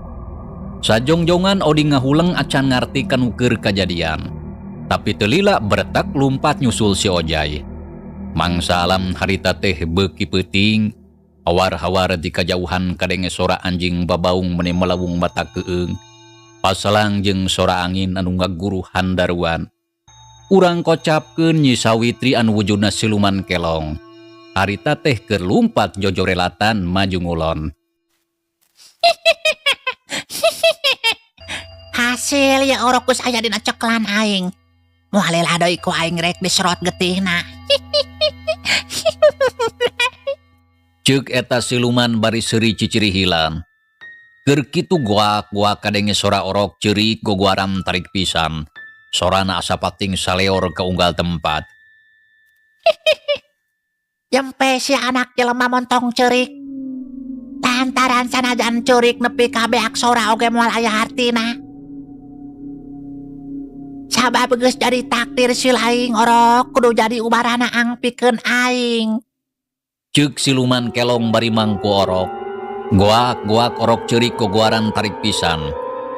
[SPEAKER 2] Sajongjongan Oding ngahuleng acan ngarti kanu keur kajadian. Tapi teu lila beretek lumpat nyusul si Ojai. Mangsa alam harita teh beuki peuting. Hawar-hawar di kajauhan kadenge sora anjing babaung meni melawung mata keung. Pasalang jeung sora angin anu ngaguruh handaruan. Urang kocapkeun Nyi Sawitri anu wujudna siluman kelong. Harita teh keur lumpat jojorelatan maju ngulon.
[SPEAKER 1] Hasil ya orok geus aya dina ceklan aing. Moal lila deui ku aing rek diserot getihna.
[SPEAKER 2] Ceuk eta siluman bari seuri ciciri hilang. Keur kitu goak-goak kadenge sora orok ceurik gogoaran tarik pisan. Sorana asa pating saleor ka unggal tempat.
[SPEAKER 1] Jempe si anak jelema montong ceurik. Lantaran sanajan ceurik nepi ka beak sora oge moal aya hartina. Sabab geus jadi takdir si laing orok kudu jadi ubarana angpikeun aing.
[SPEAKER 2] Ceuk siluman kelong bari mangku orok. Goak-goak orok ceurik gogoaran tarik pisan.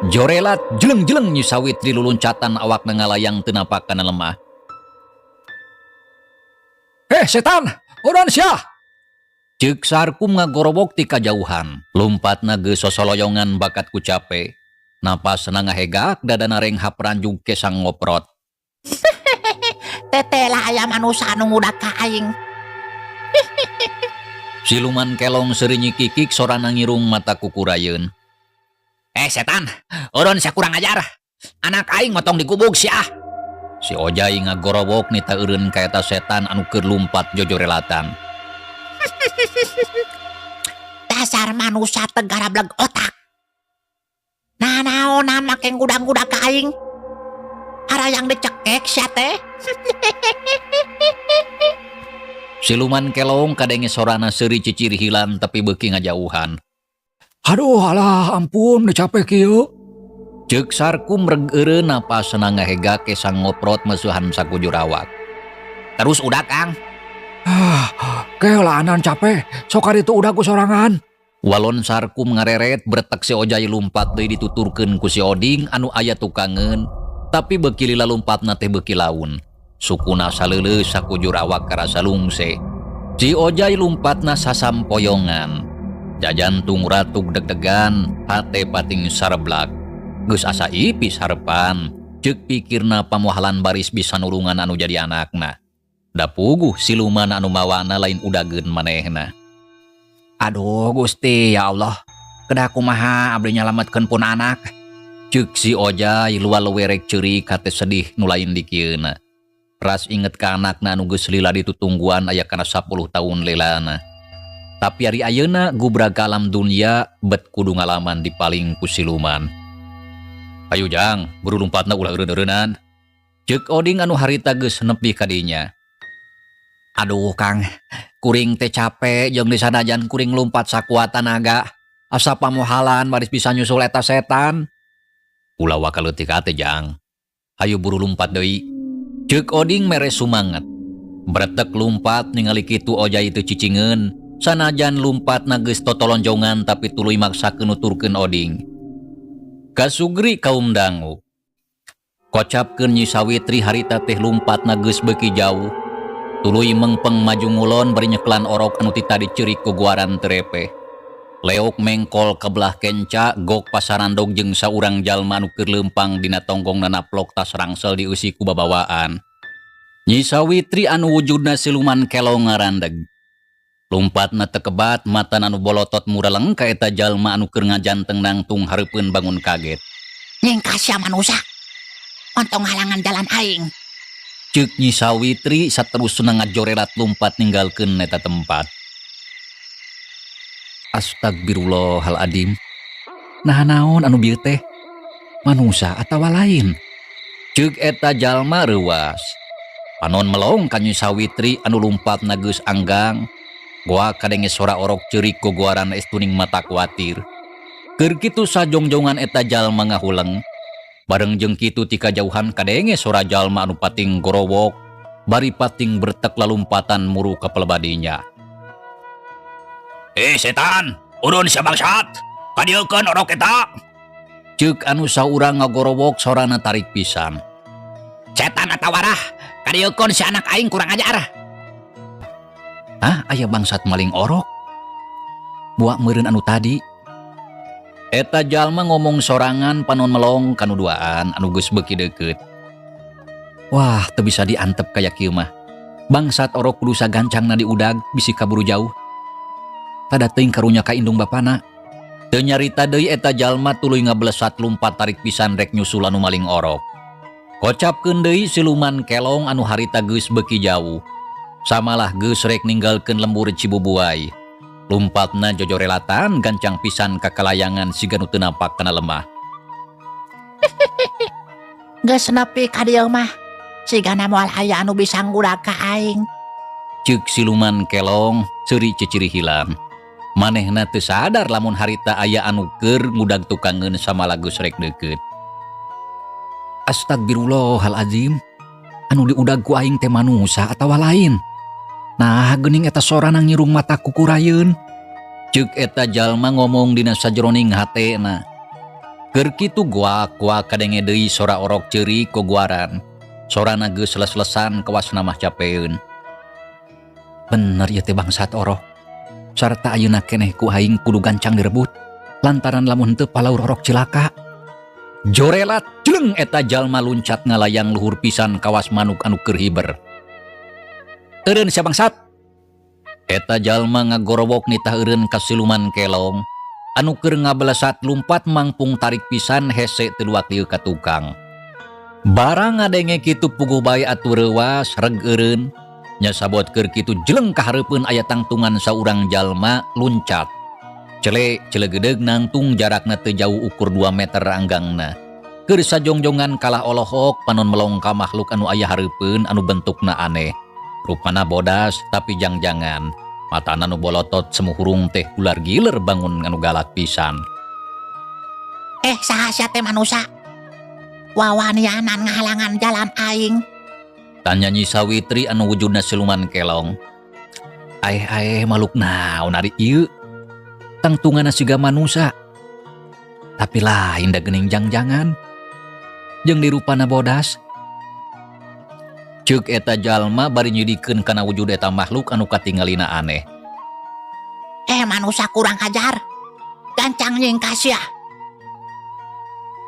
[SPEAKER 2] Jorelat jeleng-jeleng Nyi Sawitri luluncatan awakna ngalayang teu napak kana lemah. Setan, udan sia. Ceuk Sarkum ngagorobok ti kajauhan. Lumpatna geus sosoloyongan bakat ku cape. Napasna ngahegak dadana renghap ranjug kesang ngoprot.
[SPEAKER 1] Teteh lah aya manusa anu ngudak ka aing.
[SPEAKER 2] Siluman kelong seuri nyikikik sorana ngirung mata kukurayeun. Setan, eureun sia kurang ajar. Anak aing motong digubug sia. Si Ojai ngagorowok nita eureun ka eta setan anu keur lumpat jojorelatan.
[SPEAKER 1] Dasar manusia tegara bleg otak. Nanaonan make ngudang-ngudag ka aing. Harayang dicekek sia teh.
[SPEAKER 2] Siluman kelong kadenge sorana seuri cicir hilang tapi beuki ngajauhan.
[SPEAKER 3] Aduh alah ampun capek kieu.
[SPEAKER 2] Ceuk Sarkum reg eureun napasna ngahegak kesang ngoprot meusuhan sakujur awak. Terus udah Kang.
[SPEAKER 3] Ah, keulaanan capek, sok ari itu udah ku sorangan.
[SPEAKER 2] Walon Sarkum ngareret bretek si Ojai lumpat deui dituturkeun ku si Oding anu aya tukangeun, tapi beuki lila lumpatna teh beuki laun. Sukuna saleuleus sakujur awak karasa lungse. Si Ojai lumpatna sasampoyongan. Jajantung ratug deg-degan, hate pating sareblak. Geus asa ipis harepan, ceuk pikirna pamohalan baris bisa nulungan anu jadi anakna. Da puguh siluman anu mawana lain udageun manehna. Aduh Gusti ya Allah, kedah kumaha abdi nyalametkeun pun anak. Ceuk si Ojai lual werek ceurik hate sedih nu lain dikieuna. Ras inget ka anakna anu geus lila ditutungguan aya kana 10 tahun lelana. Tapi ari ayeuna gubrag ka alam dunia bet kudu ngalaman dipaling ku siluman. Ayo jang, buru lumpatna ulah eureun-eureunnan. Ceuk Oding anu harita geus nepi ka dinya. Aduh Kang, kuring teh capek jeung disanajan kuring lumpat sakuat tanaga. Asa pamohalan baris bisa nyusul eta setan. Ulah waka leutik ate jang. Hayu buru lumpat deui. Ceuk Oding mere sumanget. Bretek lumpat ningali kitu Ojai teu cicingeun. Sanajan lumpat na geus totolonjongan tapi tuluy maksakeun nuturkeun Oding. Kasugri kaum dangu. Kocapkeun Nyi Sawitri harita teh lumpat na geus beuki jauh. Tuluy mengpeng maju ngulon bari nyeklan orok anu ti tadi ceurik kuguaran terepe. Leok mengkol ke belah kenca, gok pasarandog jeung saurang jalma anu keur leumpang dina tonggongna naplok tas rangsel dieusi ku babawaan. Nyi Sawitri anu wujudna siluman kelong ngarandeg. Lumpatna tekebat, matan anu bolotot mureleng ka eta jalma anu keur ngajanteng nangtung hareupeun bangun kaget.
[SPEAKER 1] Nyingkas sia manusa. Ontong halangan jalan aing.
[SPEAKER 2] Ceuk Nyi Sawitri saterusna ngajorelat lumpat ninggalkeun eta tempat. Astagfirullahaladzim. Nah naon anu bieu teh? Manusa atawa lain? Ceuk eta jalma reuas. Panon melong ka Nyi Sawitri anu lumpatna geus anggang. Goa kadenge sora orok ceurik gogoaran estuning mata kuatir. Keur kitu sajongjongan eta jalma ngahuleng. Bareng jeung kitu ti kajauhan kadenge sora jalma anu pating gorowok, bari pating bertek lalumpatan muru ka pelebadinya.
[SPEAKER 1] Eh setan, urun sia bangsat. Kadieukeun orok eta.
[SPEAKER 2] Ceuk anu saurang ngagorowok sorana tarik pisan.
[SPEAKER 1] Setan atawa warah, kadieukeun si anak aing kurang ajar.
[SPEAKER 2] Ah, aya bangsat maling orok. Buak meureun anu tadi. Eta jalma ngomong sorangan panon melong kanu duaan anu geus beuki deukeut. Wah, teu bisa diantep kaya kieu mah. Bangsat orok kudu sagancangna diudag bisi kaburu jauh. Tada teuing karunya ka indung bapana. Teu nyarita deui eta jalma tuluy ngablesat lumpat tarik pisan rek nyusul anu maling orok. Kocapkeun deui siluman kelong anu harita geus beuki jauh. Samalah geus rek ninggalkeun lembur Cibubuai. Lumpatna jojorelatan gancang pisan kakalayangan siga nu teu napak kana lemah.
[SPEAKER 1] Geus nepi ka dieu mah, sigana moal aya anu bisa ngudag ka aing.
[SPEAKER 2] Ceuk siluman kelong seuri ciciri hilang. Manehna teu sadar lamun harita aya anu keur ngudag tukangeun samalah geus rek deukeut. Astagfirullahalazim. Anu diudag ku aing teh manusa atawa lain. Nah, geuning eta sorana ngirung mata kukurayeun. Ceuk eta jalma ngomong dina sajeroning hatena. Keur kitu goak-goak kadenge deui sora orok ceurik gogoaran. Sorana geus les-lesan kawasna mah capeun. Bener ieu teh bangsat orok. Sarta ayeuna keneh ku aing kudu gancang direbut. Lantaran lamun henteu palaur orok cilaka. Jorelat jleng eta jalma luncat ngalayang luhur pisan kawas manuk anu keur hiber. Eureun sia bangsat. Eta jalma ngagorowok nitah eureun ka siluman kelong. Anu keur ngablesat lumpat mangpung tarik pisan hese teu luak lieu ka tukang. Barang ngadenge kitu puguh bae atuh reuwas reg eureun. Nya sabot keur kitu jleng ka hareupeun aya tangtungan saurang jalma luncat. Cele celegedeug nangtung jarakna teu jauh ukur 2 meter anggangna. Keur sajongjongan kalah olohok panon melong ka makhluk anu aya hareupeun anu bentukna aneh. Rupana bodas tapi jangjangan. Matana nu bolotot semu hurung teh ular giler bangun anu galak pisan.
[SPEAKER 1] Saha sia teh manusa? Wawanianan ngahalangan jalan aing.
[SPEAKER 2] Tanya Nyi Sawitri anu wujudna siluman kelong. Aeh-aeh makhluk naon ari ieu? Tangtunganna siga manusa. Tapi lain da geuning jangjangan. Jeung dirupana bodas. Ceuk eta jalma bari nyidikeun kana wujud eta makhluk anu katingalina aneh.
[SPEAKER 1] Manusa kurang ajar. Gancang nyingkah sia.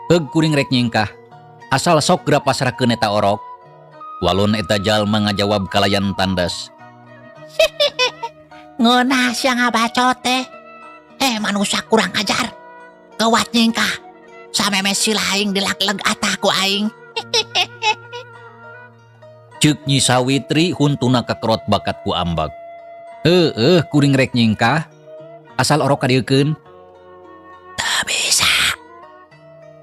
[SPEAKER 2] Heug kuring rek nyingkah. Asal sok geura pasrahkeun eta orok. Walon eta jalma ngajawab kalayan tandas.
[SPEAKER 1] Ngeunah sia ngabacot teh. Manusa kurang ajar. Gawat nyingkah. Sameme sila aing dilakleg atah ku aing.
[SPEAKER 2] Ceuk Nyi Sawitri huntuna kakerot bakat ku ambek. Heueuh kuring rek nyingkah. Asal orok kadieukeun.
[SPEAKER 1] Teu bisa.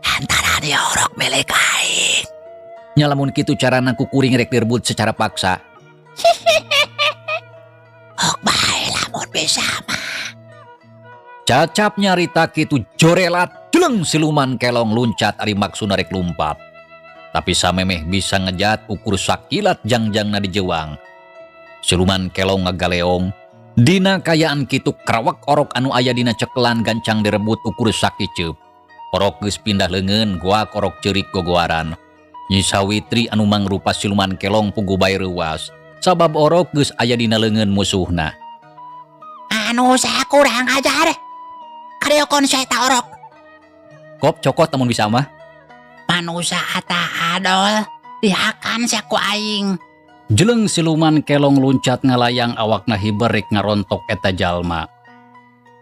[SPEAKER 1] Antara dia orok milik aing.
[SPEAKER 2] Nya lamun kitu carana ku kuring rek direbut secara paksa.
[SPEAKER 1] Ok bae lamun bisa mah.
[SPEAKER 2] Cacap nyarita kitu jorelat jleng siluman kelong luncat ari maksudna rek lumpat. Tapi samemeh bisa ngejat ukur sakilat jangjangna dijewang. Siluman kelong ngagaleong. Dina kayaan kitu krawak orok anu aya dina cekelan gancang direbut ukur sakiceup. Orok geus pindah leungeun goak orok ceurik gogoaran. Nyi Sawitri anu mangrupa siluman kelong puguh bae reuwas. Sabab orok geus aya dina leungeun musuhna.
[SPEAKER 1] Anu saya kurang ajar. Kariokon saya ta orok.
[SPEAKER 2] Kop cokot namun bisa mah.
[SPEAKER 1] Manusa ata adol dihakan sia ku aing.
[SPEAKER 2] Jeleng siluman kelong luncat ngalayang awakna hiber rek ngarontok eta jalma.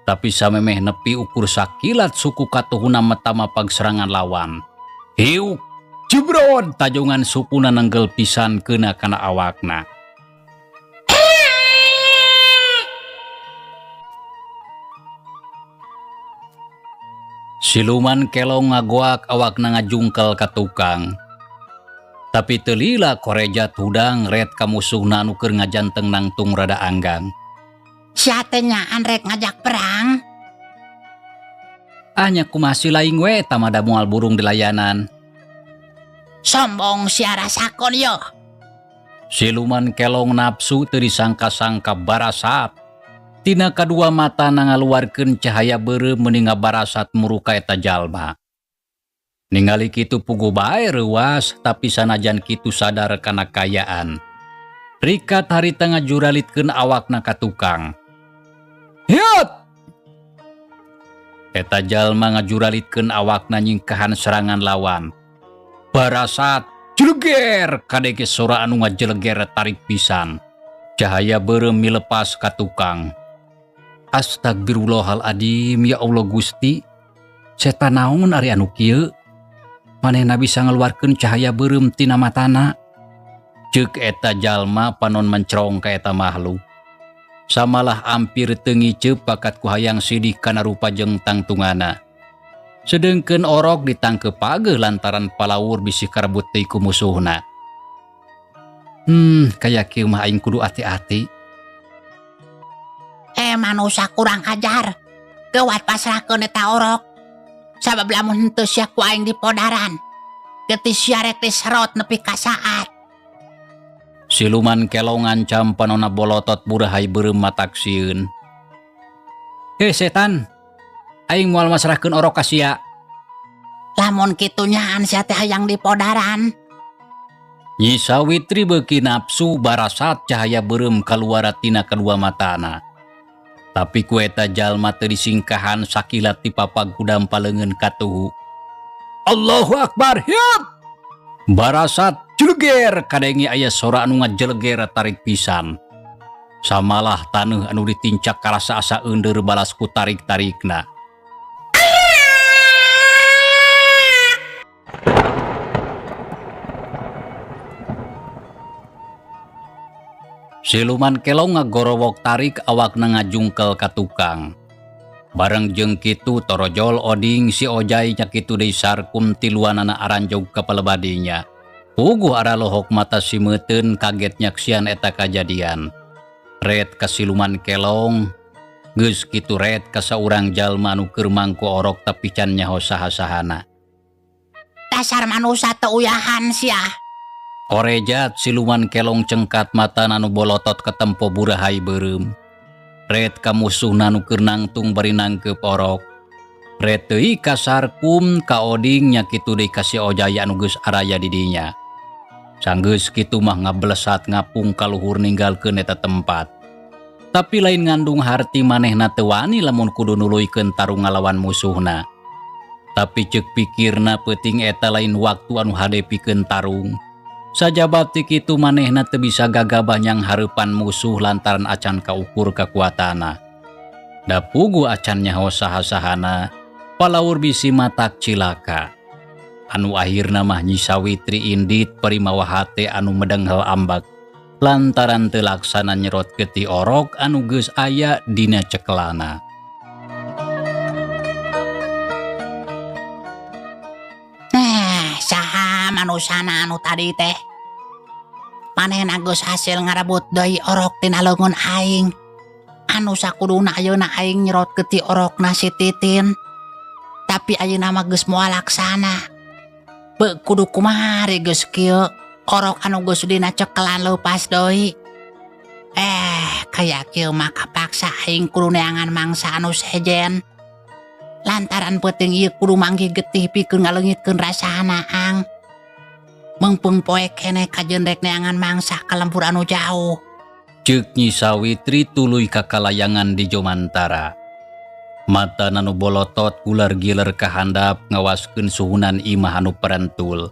[SPEAKER 2] Tapi samemeh nepi ukur sakilat suku katuhuna metama pagserangan lawan. Hiuk jebrod tajongan sukuna nenggel pisan keuna kana awakna. Siluman kelong ngagoak awakna ngajungkel ka tukang. Tapi teu lila korejat hudang ret ka musuhna anu keur ngajanteng nangtung rada anggang.
[SPEAKER 1] Sia teh nyaan rek ngajak perang.
[SPEAKER 2] Ah nya kumaha laing we eta mah da moal burung dilayanan.
[SPEAKER 1] Sombong sia rasakon yo.
[SPEAKER 2] Siluman kelong nafsu teu disangka-sangka barasat. Tina kadua matana ngaluarkeun cahaya beureum meuni ngabarasat muruka eta jalma. Ningali kitu puguh bae reuas tapi sanajan kitu sadar kana kaayaan. Rikat harita ngajuralitkeun awakna ka tukang. Hiat! Eta jalma ngajuralitkeun awakna nyingkahan serangan lawan. Barasat jeleger kadenge sora anu ngajeleger tarik pisan. Cahaya beureum milepas ka tukang. Astagfirullahaladzim, ya Allah Gusti. Setan naon ari anu kieu? Manehna bisa ngaluarkeun cahaya beureum tina matana. Ceuk eta jalma panon mencerong ka eta makhluk. Samalah ampir teu ngiceup bakat ku hayang sidih kana rupa jeung tangtungana. Sedengkeun orok ditangkep pageuh lantaran palawur bisi karebut deui ku musuhna. Kaya kieu mah aing kudu ati-ati.
[SPEAKER 1] Manusia kurang ajar. Geuwat pasrahkeun eta orok. Sabab lamun henteu sia ku aing dipodaran. Getih sia rek diserot nepi ka saat.
[SPEAKER 2] Siluman kelong ngancam panona bolotot burahay beureum matak sieun. Heh setan, aing moal masrahkeun orok ka sia.
[SPEAKER 1] Lamun kitu nyaan sia teh hayang dipodaran.
[SPEAKER 2] Nyi Sawitri beuki nafsu barasat cahaya beureum kaluar tina kadua matana. Tapi ku eta jalma teu disingkahan sakilat dipapag kudam paleungeun katuhu. Allahu Akbar, hiap! Barasat jeleger kadenge aya sora anu ngajeleger tarik pisan. Samalah taneuh anu ditincak karasa asa eundeur balas ku tarik-tarikna. Siluman kelong ngagorowok tarik awakna ngajungkel ka tukang. Bareng jeung kitu torojol oding si Ojai nya kitu deui Sarkum tiluanana aranjog ka palebadinya. Puguh aralohok mata si meuteun kaget nyaksian eta kajadian. Ret ka siluman kelong, geus kitu ret ka saurang jalma anu keur mangku orok tapi can nyaho saha-sahana.
[SPEAKER 1] Dasar manusa teu uyahan sia.
[SPEAKER 2] Korejat siluman kelong cengkat mata anu bolotot ketempo burahai beureum. Ret ka musuhna nu keur nangtung bari nangkeup orok. Ret deui ka Sarkum ka Oding nya kitu deui ka si Ojai anu geus araya di dinya. Sanggeus kitu mah ngablesat ngapung ka luhur ninggalkeun eta tempat. Tapi lain ngandung harti manehna teu wani lamun kudu nuluykeun tarung ngalawan musuhna. Tapi ceuk pikirna peuting eta lain waktu anu hade pikeun tarung. Sajaba ti kitu manehna teu bisa gagabah nyang hareupan musuh lantaran acan kaukur kakuatana. Da puguh acan nyaho saha-sahana, palawur bisi matak cilaka. Anu akhirna mah Nyi Sawitri indit parimawa hate anu medenghel ambak lantaran teu laksana nyerot getih orok anu geus aya dina cekelana.
[SPEAKER 1] Saha manusana anu tadi teh? Manehna geus hasil ngarebut deui orok tina leungeun aing. Anu sakuduna ayeuna aing nyerot getih orokna si Titin. Tapi ayeuna mah geus moal laksana. Beuh kudu kumaha geus kieu? Orok anu geus dina cekelan leupas deui. Kaya kieu mah kapaksa aing kudu neangan mangsa anu sejen. Lantaran peuting ieu kudu manggih getih pikeun ngaleungitkeun rasana ang. Meungpeung poe keneh kajeun rek neangan mangsa ka lembur anu jauh.
[SPEAKER 2] Ceuk Nyi Sawitri tuluy kakalayangan di Jomantara. Mata nanu bolotot gular giler kahandap ngawaskeun suhunan imah anu perentul.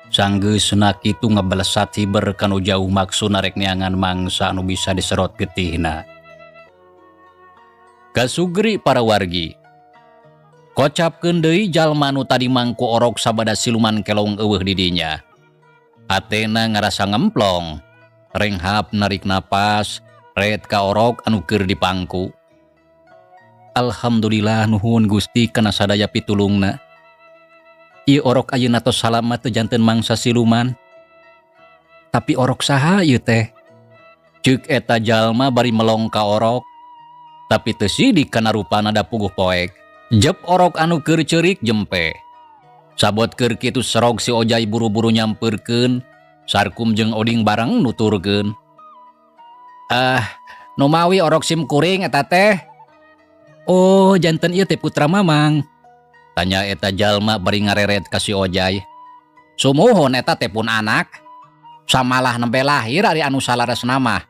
[SPEAKER 2] Sanggeusna kitu ngabalesat hiber kanu jauh maksudna rek neangan mangsa anu bisa diserot getihna. Kasugri para wargi. Kocapkeun deui jalma anu tadi mangku orok sabada siluman kelong eueuh di dinya. Hatena ngarasa ngemplong, renghap narik napas, ret ka orok anu keur dipangku. Alhamdulillah nuhun Gusti kana sadaya pitulungna. Ieu orok ayeuna tos salamat teu janten mangsa siluman. Tapi orok saha ieu teh? Ceuk eta jalma bari melong ka orok. Tapi teu sidik kana rupana da puguh poek. Jep orok anu keur ceurik jempe. Sabot keur kitu serog si Ojai buru-buru nyamperkeun, Sarkum jeung Oding bareng nuturkeun. Ah, numawi orok sim kuring eta teh. Oh, janten ieu teh putra Mamang. Tanya eta jalma bari ngareret ka si Ojai. Sumuhun eta teh pun anak. Samalah nembe lahir ari anu salaresna mah.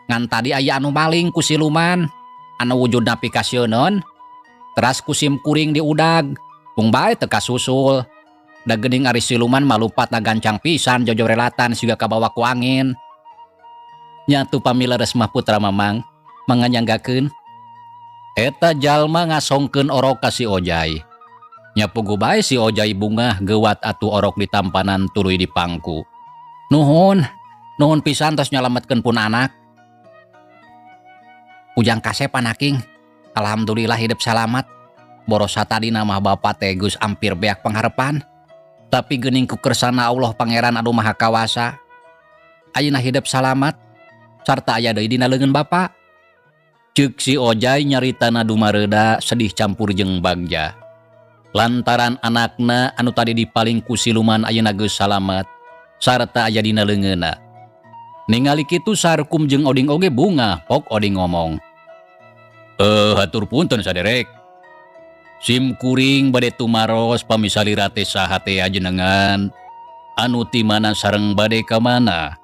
[SPEAKER 2] Ngan tadi aya anu maling ku siluman. Anu wujudna pikasieuneun. Teras ku sim kuring diudag. Mung bae teu kasusul. Da geuning ari siluman malupatna gancang pisan jojorelatan siga kabawa ku angin. Nya atuh pami leres mah putra Mamang, mangga nyanggakeun. Eta jalma ngasongkeun orok ka si Ojai. Nya puguh bae si Ojai bungah geuwat atuh orok ditampanan tuluy dipangku. Nuhun, nuhun pisan tos nyalametkeun pun anak. Ujang kasep anaking. Alhamdulillah hidup salamat. Borosa tadi nama bapak teh geus ampir beak pangharepan. Tapi geuning ku kersana Allah Pangeran anu Maha Kawasa. Ayeuna hidup salamat sarta aya deui dina leungeun bapak. Ceuk si Ojai nyaritana dumareuda sedih campur jeung bagja. Lantaran anakna anu tadi dipaling ku siluman ayeuna geus salamat sarta aya dina leungeunna. Ningali kitu Sarkum jeung Oding oge bungah, pok Oding ngomong. Hatur punten saderek. Sim kuring bade tumaros pami salira teh saha teh ajenengan anu ti mana sareng bade ka mana.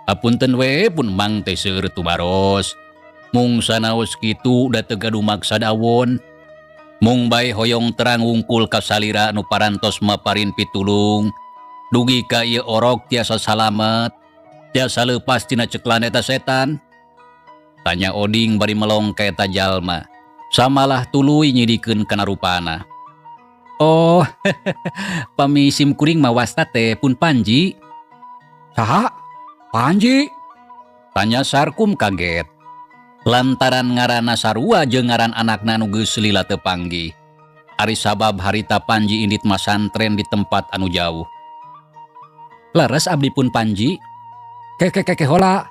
[SPEAKER 2] Apunten we pun mang teh seueur tumaros. Mung sanaos kitu da teu gaduh maksad awon. Mung bae hoyong terang wungkul ka salira anu parantos maparin pitulung. Dugi ka ieu orok tiasa salamet, tiasa leupas tina ceklan eta setan. Tanya Oding bari melong ka eta jalma. Samalah tuluy nyidikeun kana rupana. Oh, pami sim kuring mah wasta teh pun Panji. Saha? Panji? Tanya Sarkum kaget. Lantaran ngaranna sarua jeung ngaran anakna nu geus lila teu panggih. Ari sabab harita Panji indit masantren di tempat anu jauh. Leres abdi pun Panji. Keke keke hola.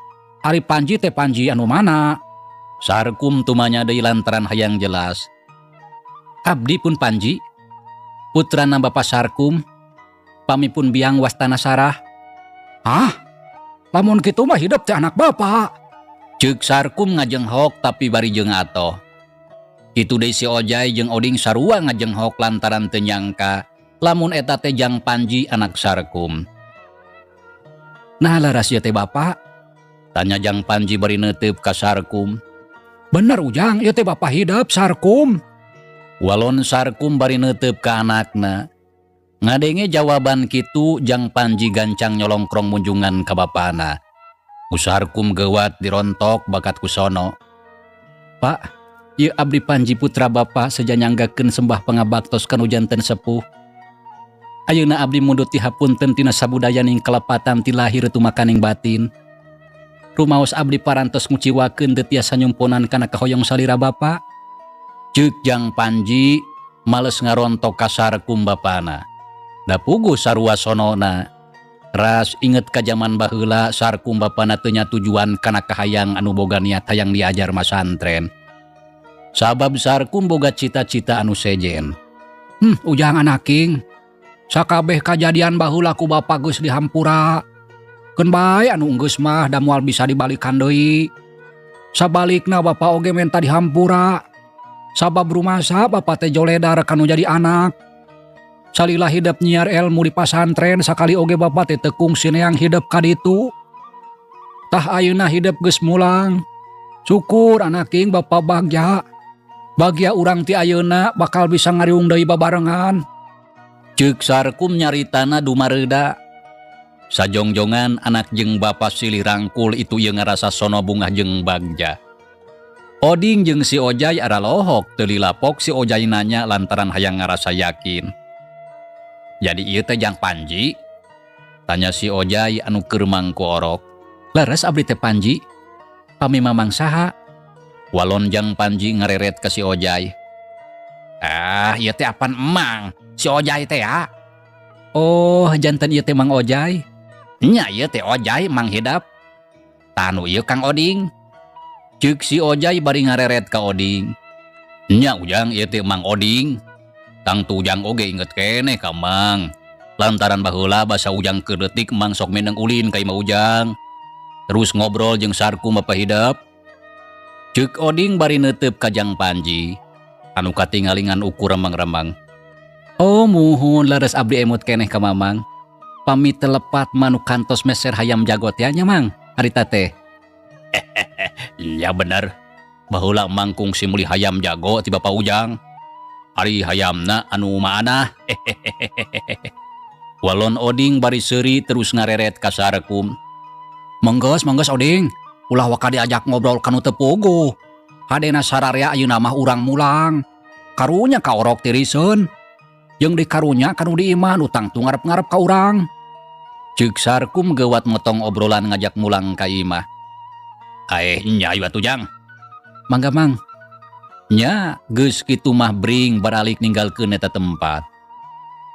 [SPEAKER 2] Ari Panji teh Panji anu mana? Sarkum tumanya deui lantaran hayang jelas. Abdi pun Panji. Putrana Bapak Sarkum. Pami pun biang wastana Sarah. Hah? Lamun kitu mah hidup teh anak bapak. Ceuk Sarkum ngajenghok tapi bari jeung atoh. Kitu deui si Ojai jeung Oding sarua ngajenghok lantaran teu nyangka lamun eta teh jang Panji anak Sarkum. Nah laras ieu teh bapak? Tanya jang Panji bari neuteup ka Sarkum. Bener Ujang, ieu teh bapak hidup Sarkum. Walon Sarkum bari neuteup ka anakna. Ngadenge jawaban kitu jang Panji gancang nyolongkrong munjungan ka bapana. Ku Sarkum geuwat dirontok bakat ku sono. Pak, ieu abdi Panji putra bapak seja nyanggakeun sembah pangabaktos kanu janten sepuh. Ayeuna abdi mundut dihapunten tina sabudayaning kalepatan ti lahir tumakaning batin. Rumaos abdi parantos nguciwakeun teu tiasa nyumponan kana kahoyong salira bapa. Ceuk jang Panji males ngarontok ka Sarkum bapana. Da puguh sarua sonona. Ras inget ka jaman baheula Sarkum bapana teu nyatujuan kana kahayang anu boga niat hayang diajar masantren. Sabab Sarkum boga cita-cita anu sejen. Ujang anaking. Sakabeh kajadian baheula ku bapa geus dihampura. Keun bae anu enggeus mah da moal bisa dibalikan deui. Sabalikna bapa oge menta dihampura. Sabab rumasa bapa teh joledar kanu jadi anak. Salila hidep nyiar ilmu di pasantren sakali oge bapa teh teu kungsi neang hidep ka ditu. Tah ayeuna hidep geus mulang. Syukur anaking bapa bagja. Bagja urang ti ayeuna bakal bisa ngariung deui babarengan. Ceuk Sarkum nyaritana dumareuda. Sajongjongan anak jeung bapa silih rangkul itu ieu ngarasa sono bungah jeung bagja. Oding jeung si Ojai aralohok teu lilapok si Ojai nanya lantaran hayang ngarasa yakin. Jadi ieu teh jang Panji? Tanya si Ojai anu keur mangku orok. Leres abdi teh Panji? Pami mamang saha? Walon jang Panji ngareret ka si Ojai. Ah, ieu teh apan emang? Si Ojai teh ya? Oh, janten ieu teh Mang Ojai. Nya ieu teh Ojai Mang Hidap. Tanu ieu Kang Oding. Ceuk si Ojai bari ngareret ka Oding. Nya Ujang ieu teh Mang Oding. Tangtu Ujang oge inget keneh ka Mang. Lantaran baheula basa Ujang keur leutik Mang sok mindeng ulin ka imah Ujang. Terus ngobrol jeung Sarkum Bapak Hidep. Ceuk Oding bari neuteup ka Jang Panji. Anu katingalingan ukur remang-remang. Oh muhun leres abdi emut keneh ka Mamang. Pami teu lepat mah nu kantos meser hayam jago teh nya Mang harita teh. Nya bener. Baheula Mang kungsi meuli hayam jago ti Bapak Ujang. Ari hayamna anu maanah. Walon Oding bari seuri terus ngareret ka Sarkum. Menggeus menggeus Oding, ulah waka diajak ngobrol kanu teu puguh. Hadena sararea ayeuna mah urang mulang. Karunya ka orok tiriseun. Jeung di karunya kanu di imah nu tangtu ngarep-ngarep ka urang. Ceuk Sarkum geuwat motong obrolan ngajak mulang ka imah. Aeh nya ayu atuh Jang. Mangga Mang. Nya geus kitu mah bring baralik ninggalkeun eta tempat.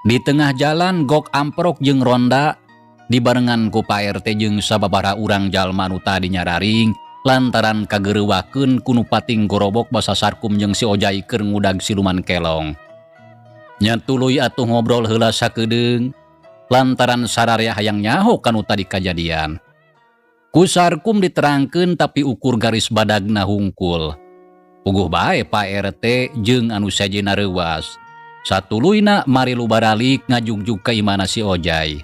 [SPEAKER 2] Di tengah jalan gok amprok jeung ronda dibarengan ku Pak RT jeung sababaraha urang jalma nu tadi nyararing lantaran kagereuwakeun ku nu pating gorobok basa Sarkum jeung si Ojai keur ngudag siluman kelong. Nya tuluy atuh ngobrol heula sakedeung lantaran sararea hayang nyaho kanu tadi kajadian. Ku Sarkum diterangkeun tapi ukur garis badagna hungkul. Puguh bae Pak RT jeung anu sejenna reuwas. Satuluyna marilu baralik ngajugjug ka imana si Ojai.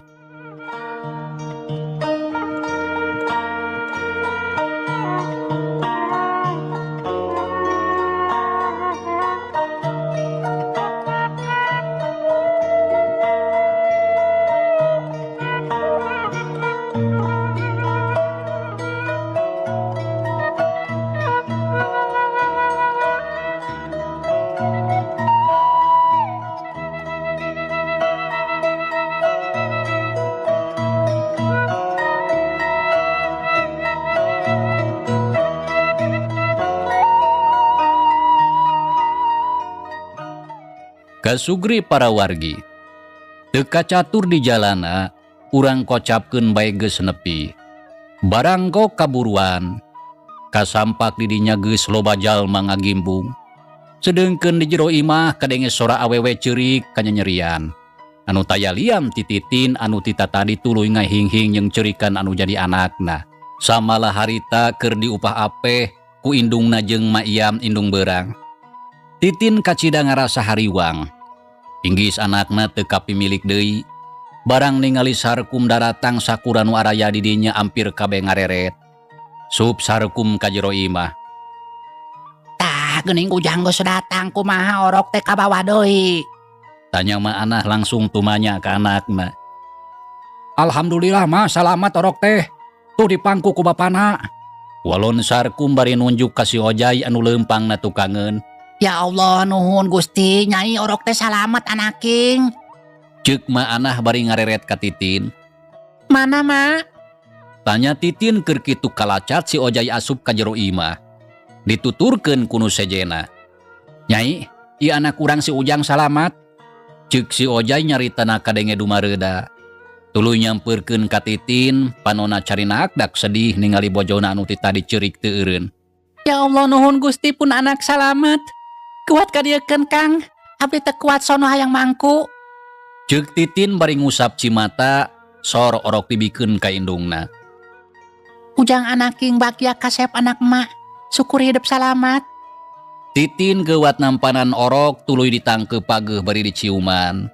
[SPEAKER 2] Kasugri para wargi. Teu kacatur di jalana, urang kocapkeun bae geus nepi. Barangko kaburuan, kasampak di dinya geus loba jalma ngagimbung. Sedengkeun di jero imah kadenge sora awewe ceurik kanyanyerian. Anu taya liam tititin anu tita tadi tuluy ngahinghing jeung ceurikan anu jadi anakna. Samalah harita keur diupah apeh ku indungna jeung Ma Iam indung beurang. Titin kacida ngarasa hariwang. Inggis anakna teu kapimilik deui. Barang ningali Sarkum daratang sakura nu araya di dinya ampir kabeh ngareret. Sup Sarkum ka jero imah.
[SPEAKER 1] Tah geuning Ujang geus datang kumaha orok teh kabawa deui.
[SPEAKER 2] Tanya Ma Anah langsung tumanya ka anakna.
[SPEAKER 3] Alhamdulillah mah salamat orok teh. Tuh dipangku ku bapana.
[SPEAKER 2] Walon Sarkum bari nunjuk ka si Ojai anu leumpang na tukangeun.
[SPEAKER 1] Ya Allah nuhun Gusti nyai orok teh salamat anaking.
[SPEAKER 2] Ceuk Ma Anah bari ngareret ka Titin.
[SPEAKER 1] Mana Ma?
[SPEAKER 2] Tanya Titin keur kitu kalacat si Ojai asup ka jero imah. Dituturkeun ku nu sejena. Nyai, ieu anak urang si Ujang salamat. Ceuk si Ojai nyaritana kadenge dumareuda. Tuluy nyampeurkeun ka Titin, panona carina akdak sedih ningali bojona anu ti tadi ceurik teu eureun.
[SPEAKER 1] Ya Allah nuhun Gusti pun anak salamat. Kuat kadieukeun Kang, abdi teu kuat sono hayang mangku.
[SPEAKER 2] Ceuk Titin bari ngusap cimata, sor orok dibikeun ka indungna.
[SPEAKER 1] Ujang anaking bagya kasep anak emak, syukur hidup salamat.
[SPEAKER 2] Titin geuwat nampanan orok tuluy ditangkeup pageuh bari diciuman.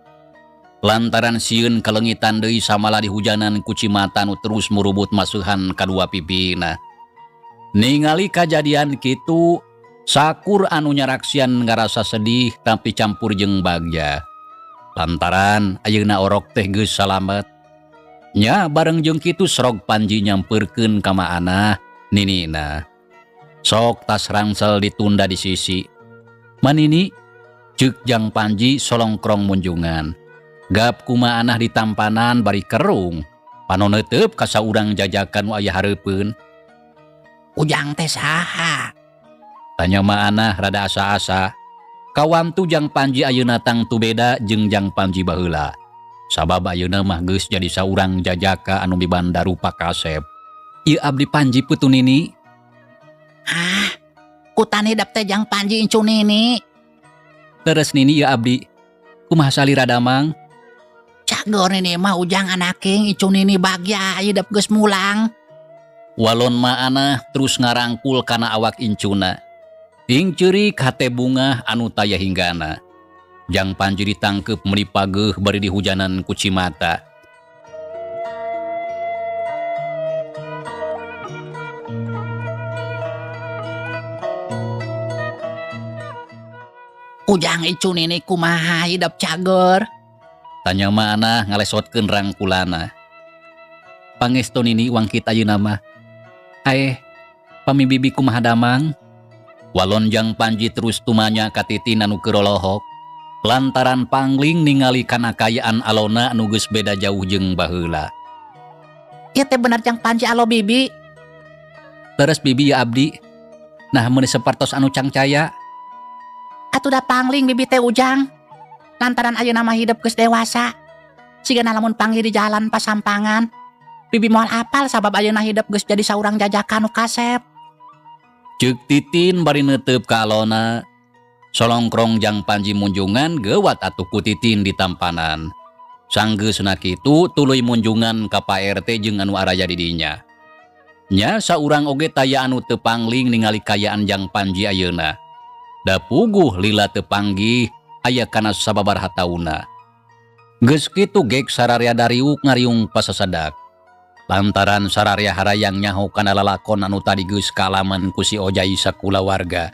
[SPEAKER 2] Lantaran sieun kalengitan deui samalah dihujanan ku cimata nu terus murubut masuhan kadua pipina. Ningali kajadian kitu, sakur anu nyaraksian ngarasa sedih tapi campur jeung bagja. Lantaran ayeuna orok teh geus salamet. Nya bareng jeung kitu serog Panji nyampeurkeun ka Ma Anah ninina. Sok tas rangsel ditunda di sisi. Manini ceuk Jang Panji solongkrong munjungan. Gap ku Ma Anah ditampanan bari kerung. Panon neuteub ka saurang jajakan nu aya hareupeun.
[SPEAKER 1] Ujang teh saha?
[SPEAKER 2] Tanya Ma Anah rada asa-asa. Kawantu Jang Panji ayeuna tangtu beda jeung Jang Panji baheula. Sabab ayeuna mah geus jadi saurang jajaka anu mibanda rupa kasep. Ieu abdi Panji putu nini.
[SPEAKER 1] Ah, Kutan hidep teh Jang Panji incu Nini.
[SPEAKER 2] Leres Nini ya abdi. Kumaha salira damang?
[SPEAKER 1] Cageur Nini mah Ujang anaking incu Nini bagja hidep geus mulang.
[SPEAKER 2] Walon maanah terus ngarangkul kana awak incuna. Ting ceurik hate bungah anu taya hinggana. Jang Panji ditangkep meuni pageuh bari dihujanan ku cimata.
[SPEAKER 1] Ujang incu Nini kumaha hidep cageur?
[SPEAKER 2] Tanya maanah ngalesotkeun rangkulana. Pangestu Nini wangkit ayeuna mah. Aeh, pami bibi kumaha damang? Walon Jang Panji terus tumanya ka Titin anu keur rolohok. Lantaran pangling ningali kana kayaan alona anu geus beda jauh jeung baheula.
[SPEAKER 1] Ieu teh bener Jang Panji alo bibi.
[SPEAKER 2] Leres bibi ya abdi. Nah meuni sapertos anu cangcaya.
[SPEAKER 1] Atuh da pangling bibi teh Ujang. Lantaran ayeuna mah hidep geus dewasa. Sigana lamun panggih di jalan pasampangan. Bibi moal apal sabab ayeuna hidep geus jadi saurang jajakan nu kasep.
[SPEAKER 2] Ceuk Titin bari neuteup ka alona. Solongkrong Jang Panji munjungan geuwat atuh ku Titin di tampanan. Sanggeusna kitu tuluy munjungan ka Pak RT jeung anu araya di dinya. Nya saurang oge taya anu teu pangling ningali kayaan Jang Panji ayeuna. Da puguh lila teu panggih aya kana sababaraha tauna. Geus kitu gek sararea dariuk ngariung pasasadak. Lantaran sararea harayang nyaho kana lalakon anu tadi geus kaalaman ku si Ojai sakulawarga.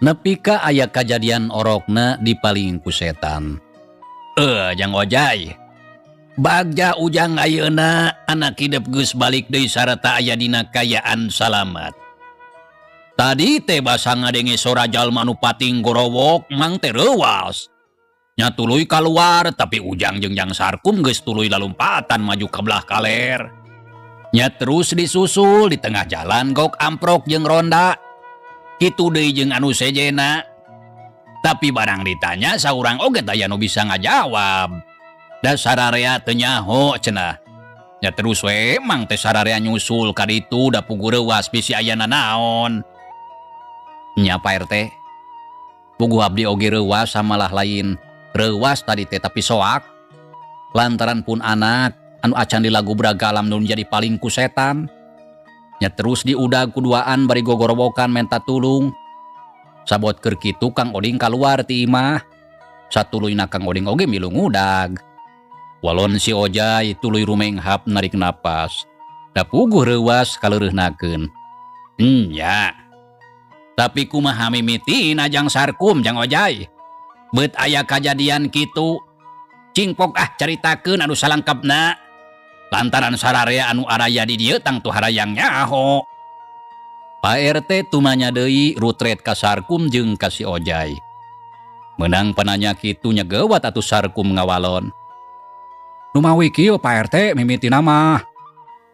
[SPEAKER 2] Nepi ka aya kajadian orokna dipaling ku setan. Jang Ojai. Bagja Ujang ayeuna anak hidep geus balik deui sarta aya dina kayaan salamat. Tadi teh basa ngadenge sora jalma nu pating gorowok mang teh reuwas. Nya tuluy kaluar tapi Ujang jeung Jang Sarkum geus tuluy lalumpatan maju ka belah kaler. Nya terus disusul di tengah jalan gok amprok jeung ronda. Kitu deui jeung anu sejena. Tapi barang ditanya saurang oge taya nu bisa ngajawab. Da sararea teu nyaho cenah. Nya terus we mang teh sararea nyusul ka ditu da puguh reuwas bisi aya nanaon. Nya Pak RT. Puguh abdi oge reuwas samalah lain. Reuwas tadi teh tapi soak. Lantaran pun anak anu acan dilagubrag alam nu jadi paling ku setan. Nya terus diudag kuduaan bari gogorowokan menta tulung. Sabot keur kitu Kang Oding kaluar ti imah. Satuluyna Kang Oding oge milu ngudag. Walon si Ojai tuluy rumenghap narik napas. Da puguh reuwas kaleureihnakeun. Nya. Tapi kumaha mimitina Jang Sarkum Jang Ojai? Beut aya kajadian kitu. Cingpok ah caritakeun anu salangkapna. Lantaran sararea anu araya di dieu tangtu harayang nyaho. Pak RT tumanya deui rutret ka Sarkum jeung ka si Ojai. Meunang pananya kitu nya geuwat atuh Sarkum ngawalon.
[SPEAKER 3] Numawi kieu Pak RT mimitina mah.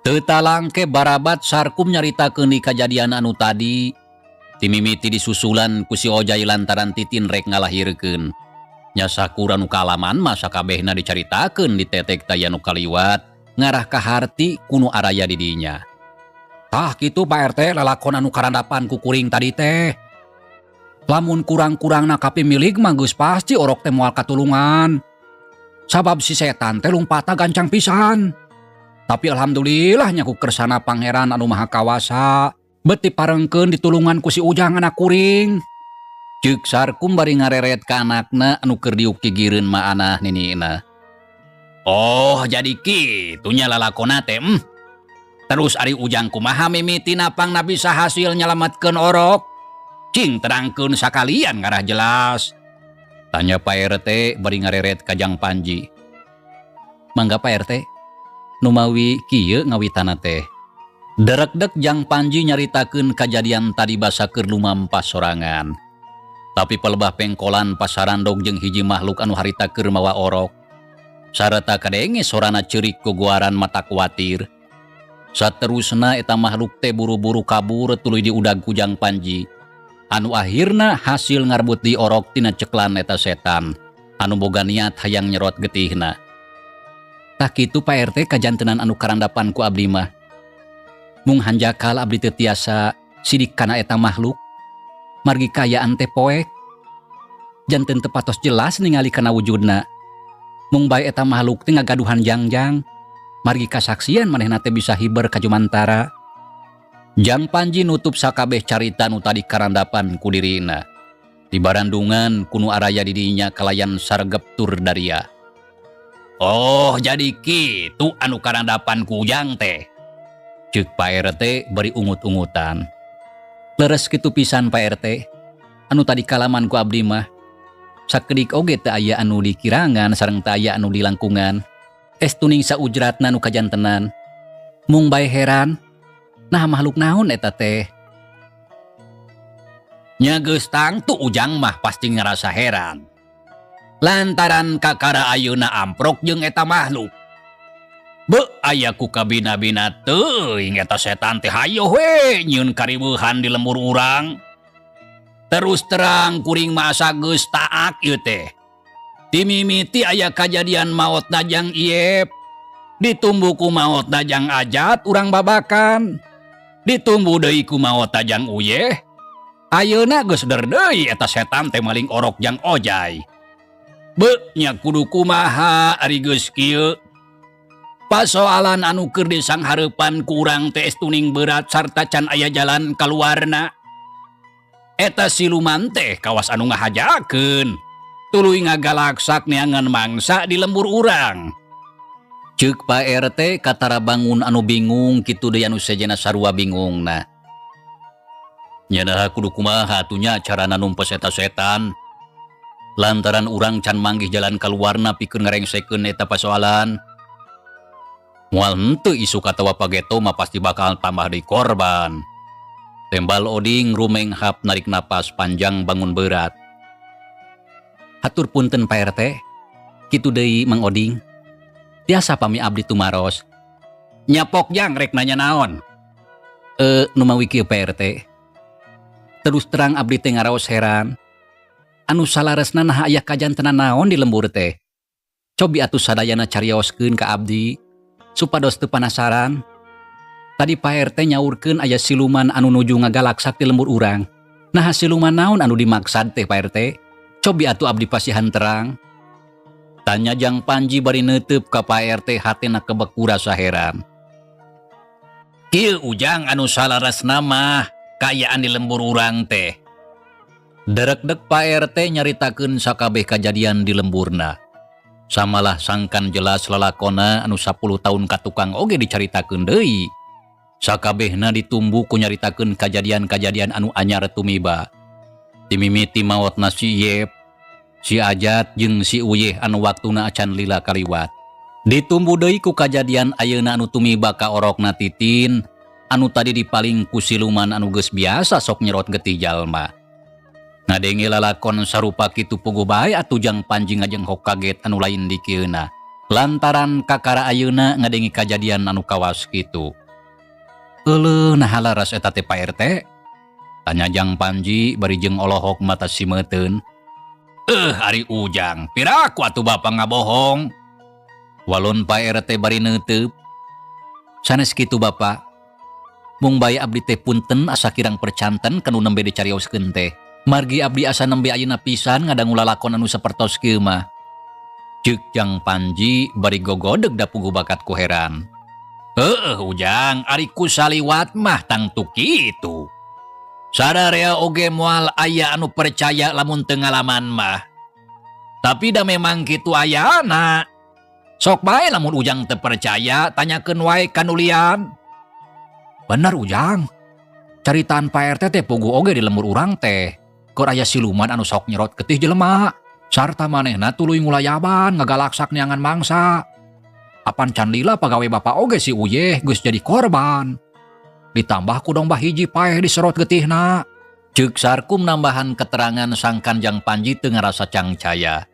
[SPEAKER 2] Teu talangke barabat Sarkum nyaritakeun di kajadian anu tadi. Timimiti disusulan ku si Ojai lantaran Titin rek ngalahirkeun. Nya sakur anu kaalaman mah sakabehna dicaritakeun ditetek taya nu kaliwat ngarah ka harti kunu araya di dinya.
[SPEAKER 3] Tah kitu Pak RT lalakon anu karandapan ku kuring tadi teh. Lamun kurang-kurangna kapimilig mah geus pasti orok teh moal katulungan. Sabab si setan teh lumpata gancang pisan. Tapi alhamdulillah nya ku kersana pangeran anu maha kawasa. Beti parengkeun ditulungan ku si Ujang anak kuring.
[SPEAKER 2] Ceuk Sarkum bari ngareret ka anakna anu keur diuk gigireun maanah ninina. Oh, jadi kitu nya lalakona teh. Terus ari Ujang kumaha mimitina pangna bisa hasil nyalametkeun orok? Cing terangkeun sakalian ngarah jelas. Tanya Pak RT bari ngareret ka Jang Panji. Mangga Pak RT, numawi kieu ngawitana teh. Derekdek Jang Panji nyaritakeun kajadian tadi basa keur lumampas sorangan. Tapi pelebah pengkolan pasarandog jeung hiji makhluk anu harita keur mawa orok. Sarta kadenge sorana ceurik gogoaran mata kuatir. Saterusna eta makhluk teh buru-buru kabur tuluy diudag ku Jang Panji. Anu akhirna hasil ngarbut di orok tina ceklan eta setan. Anu boga niat hayang nyerot getihna. Tah kitu Pak RT kajantenan anu karandapan ku abdi mah. Mung hanjakal abdi teu tiasa sidik kana eta makhluk. Margi kaayaan teh poek. Janten teu patos jelas ningali kana wujudna. Mung bae eta makhluk teh ngagaduhan jangjang. Margi kasaksian manehna teh bisa hiber ka jumantara. Jang Panji nutup sakabeh carita nu tadi karandapan ku dirina. Di barandungan ku nu araya di dinya kalayan sargep tur daria. Oh, jadi kitu anu karandapan ku Ujang teh. Ceuk Pak RT bari ungut-ungutan. Leres kitu pisan, Pak RT. Anu tadi kaalaman ku abdi mah. Sakedik oge teu aya anu dikirangan sareng teu aya anu dilangkungan. Estuning saujratna nu kajantenan. Mung bae heran, nah makhluk naon eta teh? Nya geus tangtu Ujang mah pasti ngerasa heran. Lantaran kakara ayeuna amprok jeung eta makhluk. Be, aya ku kabina-bina teuing eta setan teh hayoh we nyieun kariweuhan di lembur urang. Terus terang kuring mah asa geus taak ieu teh. Timimiti aya kajadian maot Jang Iep. Ditumbu ku maot Jang Ajat urang babakan. Ditumbu deui ku maot Jang Uyeh. Ayeuna geus der deui eta setan teh maling orok Jang Ojai. Be, nya kudu kumaha ari geus kieu? Pasoalan anu keur disanghareupan ku urang teh estuning berat sarta can aya jalan kaluarna. Eta siluman teh kawas anu ngahajakeun. Tuluy ngagalaksak neangan mangsa di lembur urang. Ceuk Pak RT katara bangun anu bingung kitu deui anu sejenna sarua bingungna. Nya naha kudu kumaha atuh nya carana numpes eta setan? Lantaran urang can manggih jalan kaluarna pikeun ngarengsekeun eta pasoalan. Moal henteu isuk atawa pageto mah pasti bakal tambah deui korban. Tembal Oding rumenghap narik napas panjang bangun berat. Hatur punten, Pak RT. Kitu deui, Mang Oding. Tiasa pami abdi tumaros? Nya pok, Jang, rek nanya naon? Eh, numawi kieu, Pak RT. Terus terang abdi teh ngaraos heran. Anu salaresna naha aya kajantenan naon di lembur teh? Cobi atuh sadayana carioskeun ka abdi supados teu panasaran. Tadi Pak RT nyaurkeun aya siluman anu nuju ngagalaksak di lembur urang. Nah, siluman naon anu dimaksad teh, Pak RT? Cobi atuh abdi pasihan terang. Tanya Jang Panji bari neuteup ka Pak RT, hatena kebek ku rasa heran. Kieu, Ujang, anu salaresna mah kaayaan di lembur urang teh. Derekdek Pak RT nyaritakeun sakabeh kajadian di lemburna. Samalah sangkan jelas lalakona anu 10 tahun katukang oge dicaritakeun deui. Sakabehna ditumbu ku nyaritakeun kajadian-kajadian anu anyar tumiba. Timimiti maotna si Yep, si Ajat jeung si Uyeh anu waktuna acan lila kaliwat. Ditumbu deui ku kajadian ayeuna anu tumiba ka orokna Titin, anu tadi dipaling ku siluman anu geus biasa sok nyerot getih jalma. Ngadenge lalakon sarupa kitu puguh bae atuh Jang Panji ngajenghok kaget anu lain dikieuna. Lantaran kakara ayeuna ngadenge kajadian anu kawas kitu. Euleuh, naha laras eta teh, Pak RT? Tanya Jang Panji bari jeung olohok mata simeuteun. Eh, ari Ujang, piraku atuh bapak ngabohong. Walon Pak RT bari neuteup. Sanes kitu, Bapak. Mung bae abdi teh punten asa kirang percanten kanu nembe dicarioskeun teh. Margi abdi asa nembe ayeuna pisan ngadangu lalakon anu sapertos kieu mah. Ceuk Jang Panji bari gogodeg da puguh bakat ku heran. Heueuh, Ujang, ari ku saliwat mah tangtu kitu. Sararea oge moal aya anu percaya lamun teu ngalaman mah. Tapi da memang kitu ayana. Sok bae lamun Ujang teu percaya, tanyakeun wae ka nu lian. Bener, Ujang. Caritaan Pak RT teh puguh oge di lembur urang teh. Keur aya siluman anu sok nyerot getih jelema. Sarta manehna tuluy ngulayaban ngagalaksak neangan mangsa. Apan can lila pagawe bapak oge si Uyeh geus jadi korban. Ditambah ku domba hiji paeh diserot getihna. Ceuk Sarkum nambahan keterangan sangkan Jang Panji teu ngarasa cangcaya.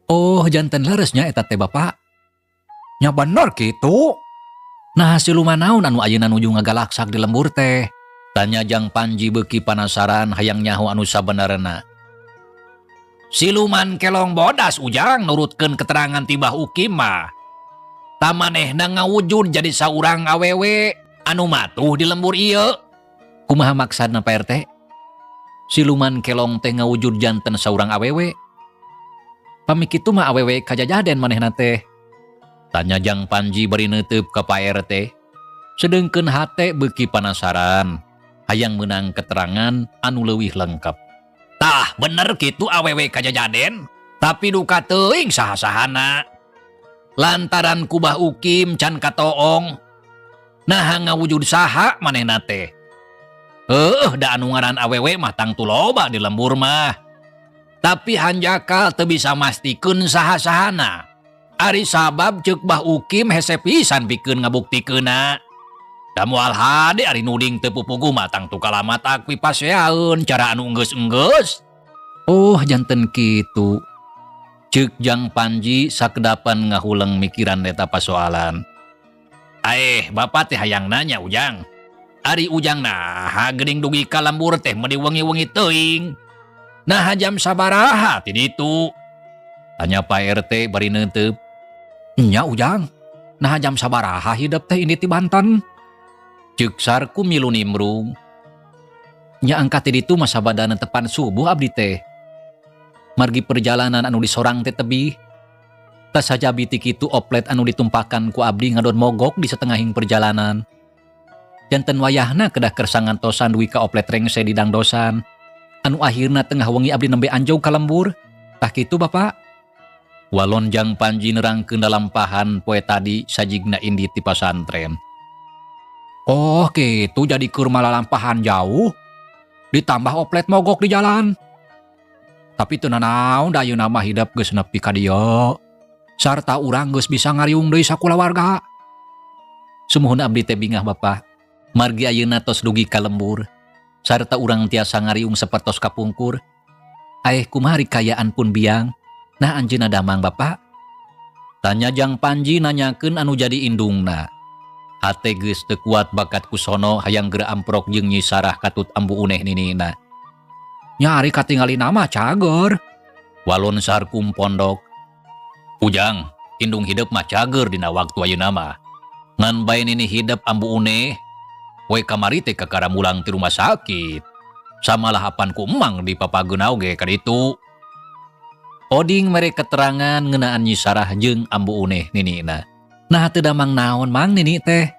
[SPEAKER 2] Oh, janten leresnya eta teh, Bapak. Nya bener kitu. Nah, siluman naon anu ayeuna nuju ngagalaksak di lembur teh? Tanya Jang Panji beuki panasaran hayang nyaho anu sabenerna. Siluman kelong bodas, Ujang, nurutkeun keterangan ti Bah Ukim mah. Tah manehna ngawujud jadi saurang awewe anu matuh di lembur ieu. Kumaha maksudna, Pak RT? Siluman kelong teh ngawujud janten saurang awewe. Pami kitu mah awewe kajajaden manehna teh? Tanya Jang Panji bari neuteup ka Pak RT. Sedengkeun hate beuki panasaran, hayang meunang keterangan anu leuwih lengkap. Tah, bener kitu awewe kajajaden, tapi duka teuing saha-sahana. Lantaran ku Bah Ukim can katoong. Naha ngawujud saha manehna teh? Heuh, da anu ngaran awewe mah tangtu loba di lembur mah. Tapi hanjakal teu bisa mastikeun saha-sahana. Ari sabab ceuk Bah Ukim hese pisan pikeun ngabuktikeunna. Da moal hade ari nuding teu pupuguh mah tangtu kalamatak pipaseaeun cara anu enggeus-enggeus. Oh, janten kitu. Ceuk Jang Panji sakedapan ngahuleng mikiran eta pasoalan. Aeh, bapak teh hayang nanya, Ujang. Ari Ujang naha geuning dugi ka lembur teh meuni wengi-wengi teuing? Naha jam sabaraha ti ditu? Tanya Pak RT bari neuteup. Nya Ujang, naha jam sabaraha hidep teh indit ti Banten? Ceuk Sarkum milu nimbrung. Nya angkat ti ditu mah sabada netepan subuh abdi teh. Margi perjalanan anu disorang teh tebih. Tas sajabi ti kitu oplet anu ditumpakan ku abdi ngadon mogok di setengahing perjalanan. Janten wayahna kedah kersa ngantosan dugi ka oplet rengse di dangdosan. Anu akhirna tengah wengi abdi nembe anjog ka lembur. Tah kitu, Bapak. Walon Jang Panji nerangkeun lalampahan poe tadi sajigna indit ti pasantren. Oh, kitu jadi keur malalampahan jauh. Ditambah oplet mogok di jalan. Tapi teu nanaon, da ayeuna mah hidep geus nepi ka dieu. Sarta urang geus bisa ngariung deui sakulawarga. Sumuhun abdi teh bingah, Bapak. Margi ayeuna tos dugi ka lembur. Sarta urang tiasa ngariung sapertos kapungkur. Aeh, kumaha ari kaayaan pun biang? Nah, anjeunna damang, Bapak? Tanya Jang Panji nanyakeun anu jadi indungna. Hate geus teu kuat bakat ku sono hayang geura amprok jeung Nyi Sarah katut Ambu Uneh ninina. Nya ari katingalina mah cager. Walon Sarkum pondok. Ujang, indung hidep mah cager dina waktu ayeuna mah. Ngan bae nini hidep Ambu Uneh, poe kamari teh kakara mulang ti rumah sakit. Samalah apan ku emang dipapageuna oge ka ditu. Oding mere keterangan ngeunaan Nyi Sarah jeung Ambu Uneh ninina. Nah, teu damang naon, Mang, nini teh?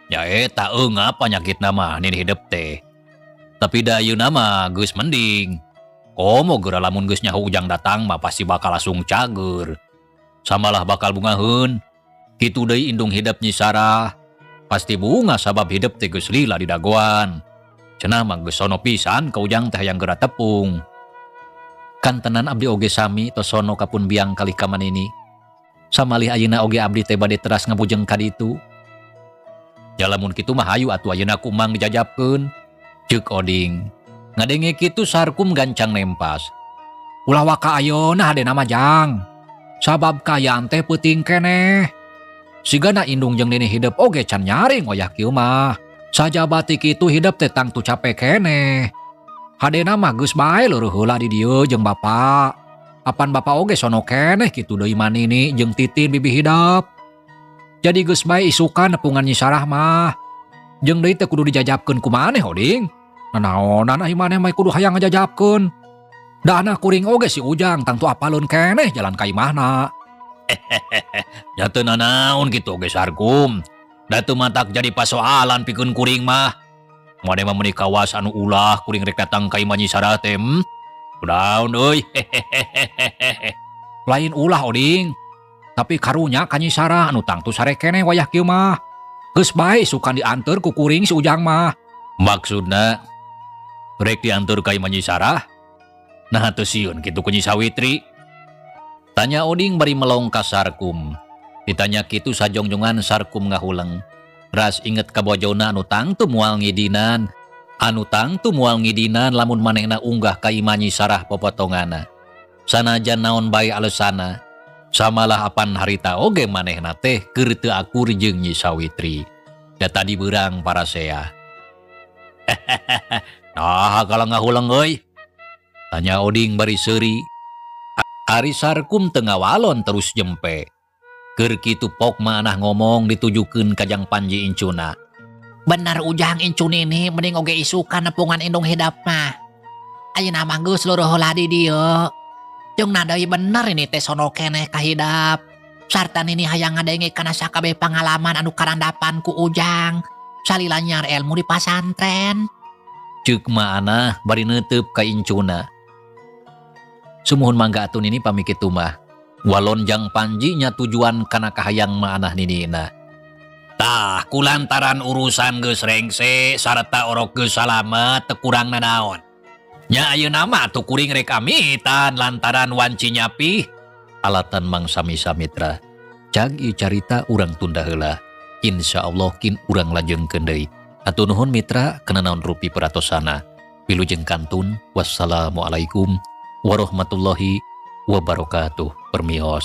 [SPEAKER 2] Ya eta eungap panyakitna mah nini hidep teh. Tapi da ayeuna mah geus mending. Komo geura lamun geus nyaho Ujang datang mah pasti bakal langsung cager. Samalah bakal bungaheun. Kitu deui indung hidep Nyi Sarah. Pasti bunga sabab hidep teh geus lila di dagoan. Cenah mah geus sono pisan ka Ujang teh hayang geura tepung. Kantenan abdi oge sami tos sono ka pun biang kalih ka manini. Samalih ayeuna oge abdi teh bade teras ngabujeng ka ditu. Ya lamun kitu mah hayu atuh ayeuna ku Mang dijajabkeun. Ceuk Oding. Ngadenge kitu Sarkum gancang nempas. Ulah waka ayeuna hadena mah, Jang. Sabab kaayaan teh peuting keneh. Sigana indung jeung nini hidep oge can nyaring wayah kieu mah. Sajaba ti kitu hidep teh tangtu capek keneh. Hadena mah geus bae leureun heula di dieu jeung bapa. Apan bapa oge sono keneh, kitu deui manini jeung Titin bibi hidep. Jadi geus bae isukan nepungan Nyi Sarah mah. Jeung deui teh kudu dijajabkeun ku maneh, Oding. Nanaonan ai maneh mah kudu hayang ngajajabkeun? Da anak kuring oge si Ujang tangtu apaleun keneh jalan ka imahna. Ya teu nanaon kitu oge, Sarkum. Da teu matak jadi pasoalan pikeun kuring mah. Maneh mah meuni kawas anu ulah kuring rek datang ka imah Nyi Sarah teh. Kunaon euy? Lain ulah, Oding. Tapi karunya ka Nyi Sarah anu tangtu sare keneh wayah kieu mah. Geus bae isukan dianteur ku kuring si Ujang mah. Maksudna rek dianteur ka imah Nyi Sarah? Nah, teu sieun kitu ku Nyi Sawitri? Tanya Oding bari melong ka Sarkum. Ditanya kitu sajongjongan Sarkum ngahuleng. Ras inget ka bojona anu tangtu moal ngidinan. Anu tangtu moal ngidinan lamun manehna unggah ka imah Nyi Sarah popotongana. Sanajan naon bae alesana. Samalah apan harita oge manehna teh keur teu akur jeung Nyi Sawitri. Da tadi beurang parasea. Nah, kalau ngahuleng euy? Tanya Oding bari seuri. Ari Sarkum teu ngawalon terus jempe. Keur kitu pok manah ngomong ditujukeun ka Jang Panji incuna.
[SPEAKER 1] Bener Ujang, incu nini mending oge isukan nepungan indung hidep mah. Ayeuna mah geus luruh heula di dieu. Jeung na deui bener ini teh sono keneh kahidap. Sarta nini hayang ngadenge kana sakabeh pangalaman anu karandapan ku Ujang. Salila nyiar ilmu di pasantren.
[SPEAKER 2] Ceuk Ma Anah bari neuteup ka incuna. Sumuhun mangga atuh Nini pami kitu mah. Walon jang Panji nya tujuan kana kahayang Ma Anah ninina. Tah kulantaran urusan geus rengse sarta orok geus salamet teu kurang nanaon. Nya ayeuna mah atuh kuring rek amitan lantaran wanci nyapih alatan mangsa misa mitra. Cag ieu carita urang tunda heula. Insya Allah kin urang lajengkeun deui. Hatur nuhun mitra kana naon rupi peratosana. Wilujeng kantun. Wassalamualaikum warahmatullahi wabarakatuh. Permios.